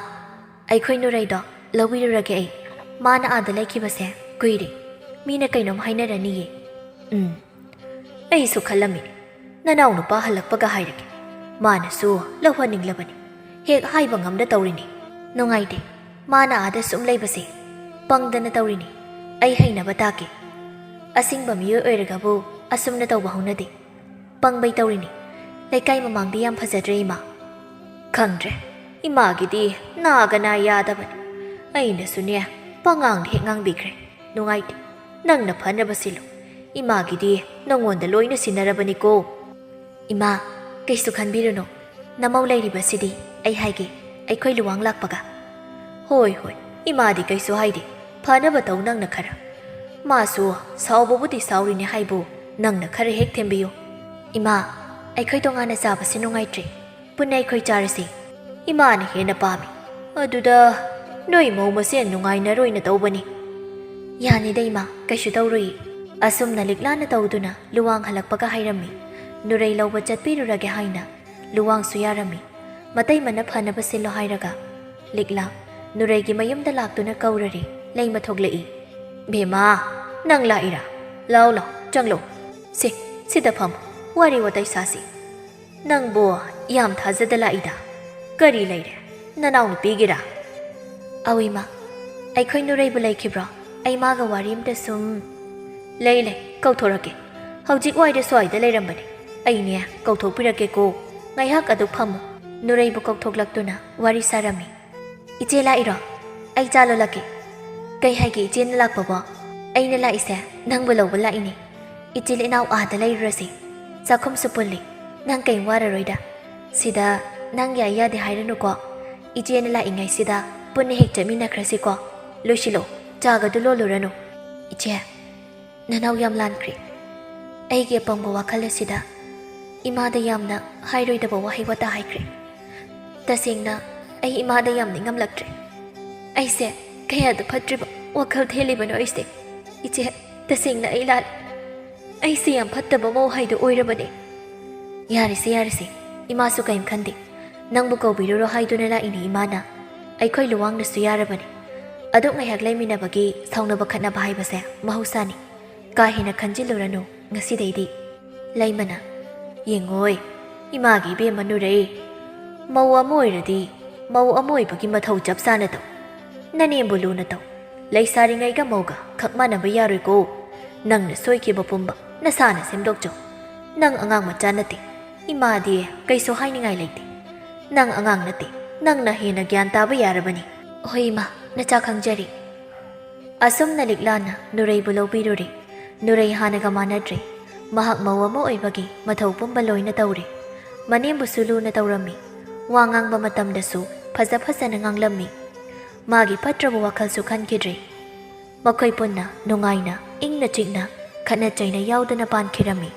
ꯑꯩꯈꯣꯏ ꯅꯨꯔꯩꯗꯣ ꯂꯧꯕꯤꯔꯨꯔꯒꯦ ꯑꯩ꯫ ꯃꯥꯅ ꯑꯥꯗ ꯂꯩꯈꯤꯕꯁꯦ ꯀꯨꯏꯔꯦ꯫ ꯃꯤꯅ ꯀꯩꯅꯣꯝ ꯍꯥꯏꯅꯔꯅꯤꯌꯦ"꯫ "ꯎꯝ, ꯑꯩꯁꯨ ꯈꯜꯂꯝꯃꯤꯅꯦ꯫ ꯅꯅꯥꯎ ꯅꯨꯄꯥ ꯍꯜꯂꯛꯄꯒ ꯍꯥꯏꯔꯒꯦ꯫ ꯃꯥꯅꯁꯨ ꯂꯧꯍꯟꯅꯤꯡꯂꯕꯅꯤ꯫ ꯍꯦꯛ ꯍꯥꯏꯕ ꯉꯝꯗ ꯇꯧꯔꯤꯅꯤ꯫ ꯅꯨꯡꯉꯥꯏꯇꯦ꯫ ꯃꯥꯅ ꯑꯥꯗ ꯁꯨꯝ ꯂꯩꯕꯁꯦ ꯄꯪꯗꯅ ꯇꯧꯔꯤꯅꯤ꯫ ꯑꯩ ꯍꯩꯅꯕ ꯇꯥꯛꯀꯦ꯫ ꯑꯁꯤꯡꯕ ꯃꯤꯑꯣꯏ ꯑꯣꯏꯔꯒꯕꯨ ꯑꯁꯨꯝꯅ ꯇꯧꯕ ꯍꯧꯅꯗꯦ꯫ ꯄꯪꯕꯩ ꯇꯧꯔꯤꯅꯤ꯫ ꯂꯩꯀꯥꯏ ꯃꯃꯥꯡꯗꯤ ꯌꯥꯝ ꯐꯖꯗ꯭ꯔꯦ ꯏꯃꯥ"꯫ "ꯈꯪꯗ꯭ꯔꯦ꯫ ꯏꯃꯥꯒꯤꯗꯤ ꯅꯥꯒ ꯅꯥ ꯌꯥꯗꯕꯅꯤ꯫ ꯑꯩꯅꯁꯨꯅꯦ ꯄꯉꯥꯡꯗ ꯍꯦꯛ ꯉꯥꯡꯕꯤꯈ꯭ꯔꯦ꯫ ꯅꯨꯡꯉꯥꯏꯇꯦ꯫ ꯅꯪꯅ ꯐꯅꯕ ꯁꯤꯜꯂꯨ꯫ ꯏꯃꯥꯒꯤꯗꯤ ꯅꯪꯉꯣꯟꯗ ꯂꯣꯏꯅ ꯁꯤꯟꯅꯔꯕꯅꯤꯀꯣ"꯫ "ꯏꯃꯥ, ꯀꯩꯁꯨ ꯈꯟꯕꯤꯔꯨꯅꯨ꯫ ꯅꯃꯧ ꯂꯩꯔꯤꯕꯁꯤꯗꯤ ꯑꯩ ꯍꯥꯏꯒꯦ, ꯑꯩꯈꯣꯏ ꯂꯨꯋꯥꯡ ꯂꯥꯛꯄꯒ"꯫ "ꯍꯣꯏ ꯍꯣꯏ, ꯏꯃꯥꯗꯤ ꯀꯩꯁꯨ ꯍꯥꯏꯗꯦ꯫ ꯐꯅꯕ ꯇꯧ ꯅꯪꯅ ꯈꯔ꯫ ꯃꯥꯁꯨ ꯁꯥꯎꯕꯕꯨꯗꯤ ꯁꯥꯎꯔꯤꯅꯦ ꯍꯥꯏꯕꯨ ꯅꯪꯅ ꯈꯔ ꯍꯦꯛ ꯊꯦꯝꯕꯤꯌꯨ"꯫ "ꯏꯃꯥ, ꯑꯩꯈꯣꯏ ꯇꯣꯉꯥꯟꯅ ꯆꯥꯕꯁꯤ ꯅꯨꯡꯉꯥꯏꯇ꯭ꯔꯦ꯫ ꯄꯨꯟꯅ ꯑꯩꯈꯣꯏ ꯆꯥꯔꯁꯤ꯫ ꯏꯃꯥꯅ ꯍꯦꯟꯅ ꯄꯥꯝꯃꯤ꯫ ꯑꯗꯨꯗ ꯅꯣꯏ ꯃꯧ ꯃꯁꯦꯟ ꯅꯨꯡꯉꯥꯏꯅꯔꯣꯏꯅ ꯇꯧꯕꯅꯤ"꯫ "ꯌꯥꯅꯤꯗ ꯏꯃꯥ, ꯀꯩꯁꯨ ꯇꯧꯔꯣꯏꯌꯦ"꯫ ꯑꯁꯨꯝꯅ ꯂꯤꯛꯂꯥꯅ ꯇꯧꯗꯨꯅ ꯂꯨꯋꯥꯡ ꯍꯜꯂꯛꯄꯒ ꯍꯥꯏꯔꯝꯃꯤ꯫ ꯅꯨꯔꯩ ꯂꯧꯕ ꯆꯠꯄꯤꯔꯨꯔꯒꯦ ꯍꯥꯏꯅ ꯂꯨꯋꯥꯡꯁꯨ ꯌꯥꯔꯝꯃꯤ꯫ ꯃꯇꯩꯃꯅ ꯐꯅꯕ ꯁꯤꯜꯂꯣ ꯍꯥꯏꯔꯒ ꯂꯤꯛꯂꯥ ꯅꯨꯔꯩꯒꯤ ꯃꯌꯨꯝꯗ ꯂꯥꯛꯇꯨꯅ ꯀꯧꯔꯔꯦ꯫ ꯂꯩꯃ ꯊꯣꯛꯂꯛꯏ꯫ "ꯕꯦꯝꯃ, ꯅꯪ ꯂꯥꯛꯏꯔꯥ? ꯂꯥꯎ ꯂꯥꯎ, ꯆꯪꯂꯣ꯫ ꯁꯦ, ꯁꯤꯗ ꯐꯝ, ꯋꯥꯔꯤ ꯋꯥꯇꯥꯏ ꯁꯥꯁꯤ꯫ ꯅꯪꯕꯨ ꯌꯥꯝ ꯊꯥꯖꯗ ꯂꯥꯛꯏꯗ꯫ ꯀꯔꯤ ꯂꯩꯔꯦ? ꯅꯅꯥꯎꯅꯨꯄꯤꯒꯤꯔꯥ?" "ꯑꯧ ꯏꯃꯥ, ꯑꯩꯈꯣꯏ ꯅꯨꯔꯩꯕꯨ ꯂꯩꯈꯤꯕ꯭ꯔꯣ? ꯑꯩ ꯃꯥꯒ ꯋꯥꯔꯤ ꯑꯝꯇ ꯁꯨꯝ"꯫ "ꯂꯩ ꯂꯩ, ꯀꯧꯊꯣꯔꯛꯀꯦ꯫ ꯍꯧꯖꯤꯛ ꯋꯥꯏꯗ ꯁ꯭ꯋꯥꯏꯗ ꯂꯩꯔꯝꯕꯅꯤ꯫ "ꯑꯩꯅꯦ, ꯀꯧꯊꯣꯛꯄꯤꯔꯛꯀꯦꯀꯣ, ꯉꯥꯏꯍꯥꯛ ꯑꯗꯨꯛ ꯐꯝꯃꯨ꯫" ꯅꯨꯔꯩꯕꯨ ꯀꯧꯊꯣꯛꯂꯛꯇꯨꯅ ꯋꯥꯔꯤ ꯁꯥꯔꯝꯃꯤ꯫ "ꯏꯆꯦ ꯂꯥꯛꯏꯔꯣ? ꯑꯩ ꯆꯥ ꯂꯣꯜꯂꯛꯀꯦ꯫" "ꯀꯩ ꯍꯥꯏꯒꯦ ꯏꯆꯦꯅ ꯂꯥꯛꯄꯕꯣ?" "ꯑꯩꯅ ꯂꯥꯛꯏꯁꯦ ꯅꯪꯕꯨ ꯂꯧꯕ ꯂꯥꯛꯏꯅꯦ꯫ ꯏꯆꯤꯜ ꯏꯅꯥꯎ ꯑꯥꯗ ꯂꯩꯔꯨꯔꯁꯤ, ꯆꯥꯛꯈꯨꯝꯁꯨ ꯄꯨꯜꯂꯤ, ꯅꯪ ꯀꯩꯝ ꯋꯥꯔꯔꯣꯏꯗ꯫ ꯁꯤꯗ ꯅꯪ ꯌꯥꯏ ꯌꯥꯗꯦ ꯍꯥꯏꯔꯅꯨꯀꯣ꯫ ꯏꯆꯦꯅ ꯂꯥꯛꯏꯉꯩꯁꯤꯗ ꯄꯨꯟꯅ ꯍꯦꯛ ꯆꯠꯃꯤꯟꯅꯈ꯭ꯔꯁꯤꯀꯣ꯫ ꯂꯣꯏꯁꯤꯜꯂꯣ, ꯆꯥꯒꯗꯨ ꯂꯣꯜꯂꯨꯔꯅꯨ꯫" "ꯏꯆꯦ, ꯅꯅꯥꯎ ꯌꯥꯝ ꯂꯥꯟꯈ꯭ꯔꯦ꯫ ꯑꯩꯒꯤ ꯑꯄꯪꯕ ꯋꯥꯈꯜ ꯑꯁꯤꯗ ꯏꯃꯥꯗ ꯌꯥꯝꯅ ꯍꯥꯏꯔꯣꯏꯗꯕ ꯋꯥꯍꯩ ꯋꯥꯇꯥ ꯍꯥꯏꯈ꯭ꯔꯦ꯫ ꯇꯁꯦꯡꯅ ꯑꯩ ꯏꯃꯥꯗ ꯌꯥꯝ ꯅꯤꯡꯉꯝꯂꯛꯇ꯭ꯔꯦ꯫ ꯑꯩꯁꯦ ꯀꯌꯥꯗ ꯐꯠꯇ꯭ꯔꯤꯕ ꯋꯥꯈꯜ ꯊꯦꯜꯂꯤꯕꯅꯣ ꯑꯩꯁꯦ꯫ ꯏꯆꯦ, ꯇꯁꯦꯡꯅ ꯑꯩ ꯂꯥꯜꯂꯦ꯫ ꯑꯩꯁꯦ ꯌꯥꯝ ꯐꯠꯇꯕ ꯃꯧ ꯍꯥꯏꯗꯣ ꯑꯣꯏꯔꯕꯅꯦ꯫" "ꯌꯥꯔꯦꯁꯦ, ꯌꯥꯔꯦꯁꯦ, ꯏꯃꯥꯁꯨ ꯀꯔꯤꯝ ꯈꯟꯗꯦ꯫ ꯅꯪꯕꯨ ꯀꯧꯕꯤꯔꯨꯔꯣ ꯍꯥꯏꯗꯨꯅ ꯂꯥꯛꯏꯅꯦ ꯏꯃꯥꯅ꯫ ꯑꯩꯈꯣꯏ ꯂꯨꯋꯥꯡꯅꯁꯨ ꯌꯥꯔꯕꯅꯦ꯫ ꯑꯗꯨꯛ ꯉꯥꯏꯍꯥꯛ ꯂꯩꯃꯤꯟꯅꯕꯒꯤ ꯁꯥꯎꯅꯕ ꯈꯠꯅꯕ ꯍꯥꯏꯕꯁꯦ ꯃꯍꯧꯁꯥꯅꯤ꯫ ꯀꯥ ꯍꯦꯟꯅ ꯈꯟꯖꯤꯜꯂꯨꯔꯅꯨ ꯉꯁꯤꯗꯩꯗꯤ꯫" ꯂꯩꯃꯅ, "ꯌꯦꯡꯉꯣꯏ, ꯏꯃꯥꯒꯤ ꯏꯕꯦꯝꯃ ꯅꯨꯔꯩ, ꯃꯧ ꯑꯃ ꯑꯣꯏꯔꯗꯤ ꯃꯧ ꯑꯃ ꯑꯣꯏꯕꯒꯤ ꯃꯊꯧ ꯆꯞ ꯆꯥꯅ ꯇꯧ꯫ ꯅꯅꯦꯝꯕꯨ ꯂꯨꯅ ꯇꯧ꯫ ꯂꯩꯁꯥꯔꯤꯉꯩꯒ ꯃꯧꯒ ꯈꯛ ꯃꯥꯟꯅꯕ ꯌꯥꯔꯣꯏꯀꯣ꯫ ꯅꯪꯅ ꯁꯣꯏꯈꯤꯕ ꯄꯨꯝꯕ ꯅꯁꯥꯅ ꯁꯦꯝꯗꯣꯛꯆꯧ꯫ ꯅꯪ ꯑꯉꯥꯡ ꯃꯆꯥ ꯅꯠꯇꯦ꯫ ꯏꯃꯥꯗꯤ ꯀꯩꯁꯨ ꯍꯥꯏꯅꯤꯡꯉꯥꯏ ꯂꯩꯇꯦ꯫ ꯅꯪ ꯑꯉꯥꯡ ꯅꯠꯇꯦ꯫ ꯅꯪꯅ ꯍꯦꯟꯅ ꯒ꯭ꯌꯥꯟ ꯇꯥꯕ ꯌꯥꯔꯕꯅꯤ꯫" "ꯍꯣꯏ ꯏꯃꯥ, ꯅꯆꯥ ꯈꯪꯖꯔꯤ꯫" ꯑꯁꯨꯝꯅ ꯂꯤꯛꯂꯥꯅ ꯅꯨꯔꯩꯕꯨ ꯂꯧꯕꯤꯔꯨꯔꯦ꯫ ꯅꯨꯔꯩ ꯍꯥꯟꯅꯒ ꯃꯥꯟꯅꯗ꯭ꯔꯦ꯫ ꯃꯍꯥꯛ ꯃꯧ ꯑꯃ ꯑꯣꯏꯕꯒꯤ ꯃꯊꯧ ꯄꯨꯝꯕ ꯂꯣꯏꯅ ꯇꯧꯔꯦ꯫ ꯃꯅꯦꯝꯕꯨꯁꯨ ꯂꯨꯅ ꯇꯧꯔꯝꯃꯤ꯫ ꯋꯥ ꯉꯥꯡꯕ ꯃꯇꯝꯗꯁꯨ ꯐꯖ ꯐꯖꯅ ꯉꯥꯡꯂꯝꯃꯤ꯫ ꯃꯥꯒꯤ ꯐꯠꯇ꯭ꯔꯕ ꯋꯥꯈꯜꯁꯨ ꯈꯟꯈꯤꯗ꯭ꯔꯦ꯫ ꯃꯈꯣꯏ ꯄꯨꯟꯅ ꯅꯨꯡꯉꯥꯏꯅ, ꯏꯪꯅ ꯆꯤꯛꯅ, ꯈꯠꯅ ꯆꯩꯅ ꯌꯥꯎꯗꯅ ꯄꯥꯟꯈꯤꯔꯝꯃꯤ꯫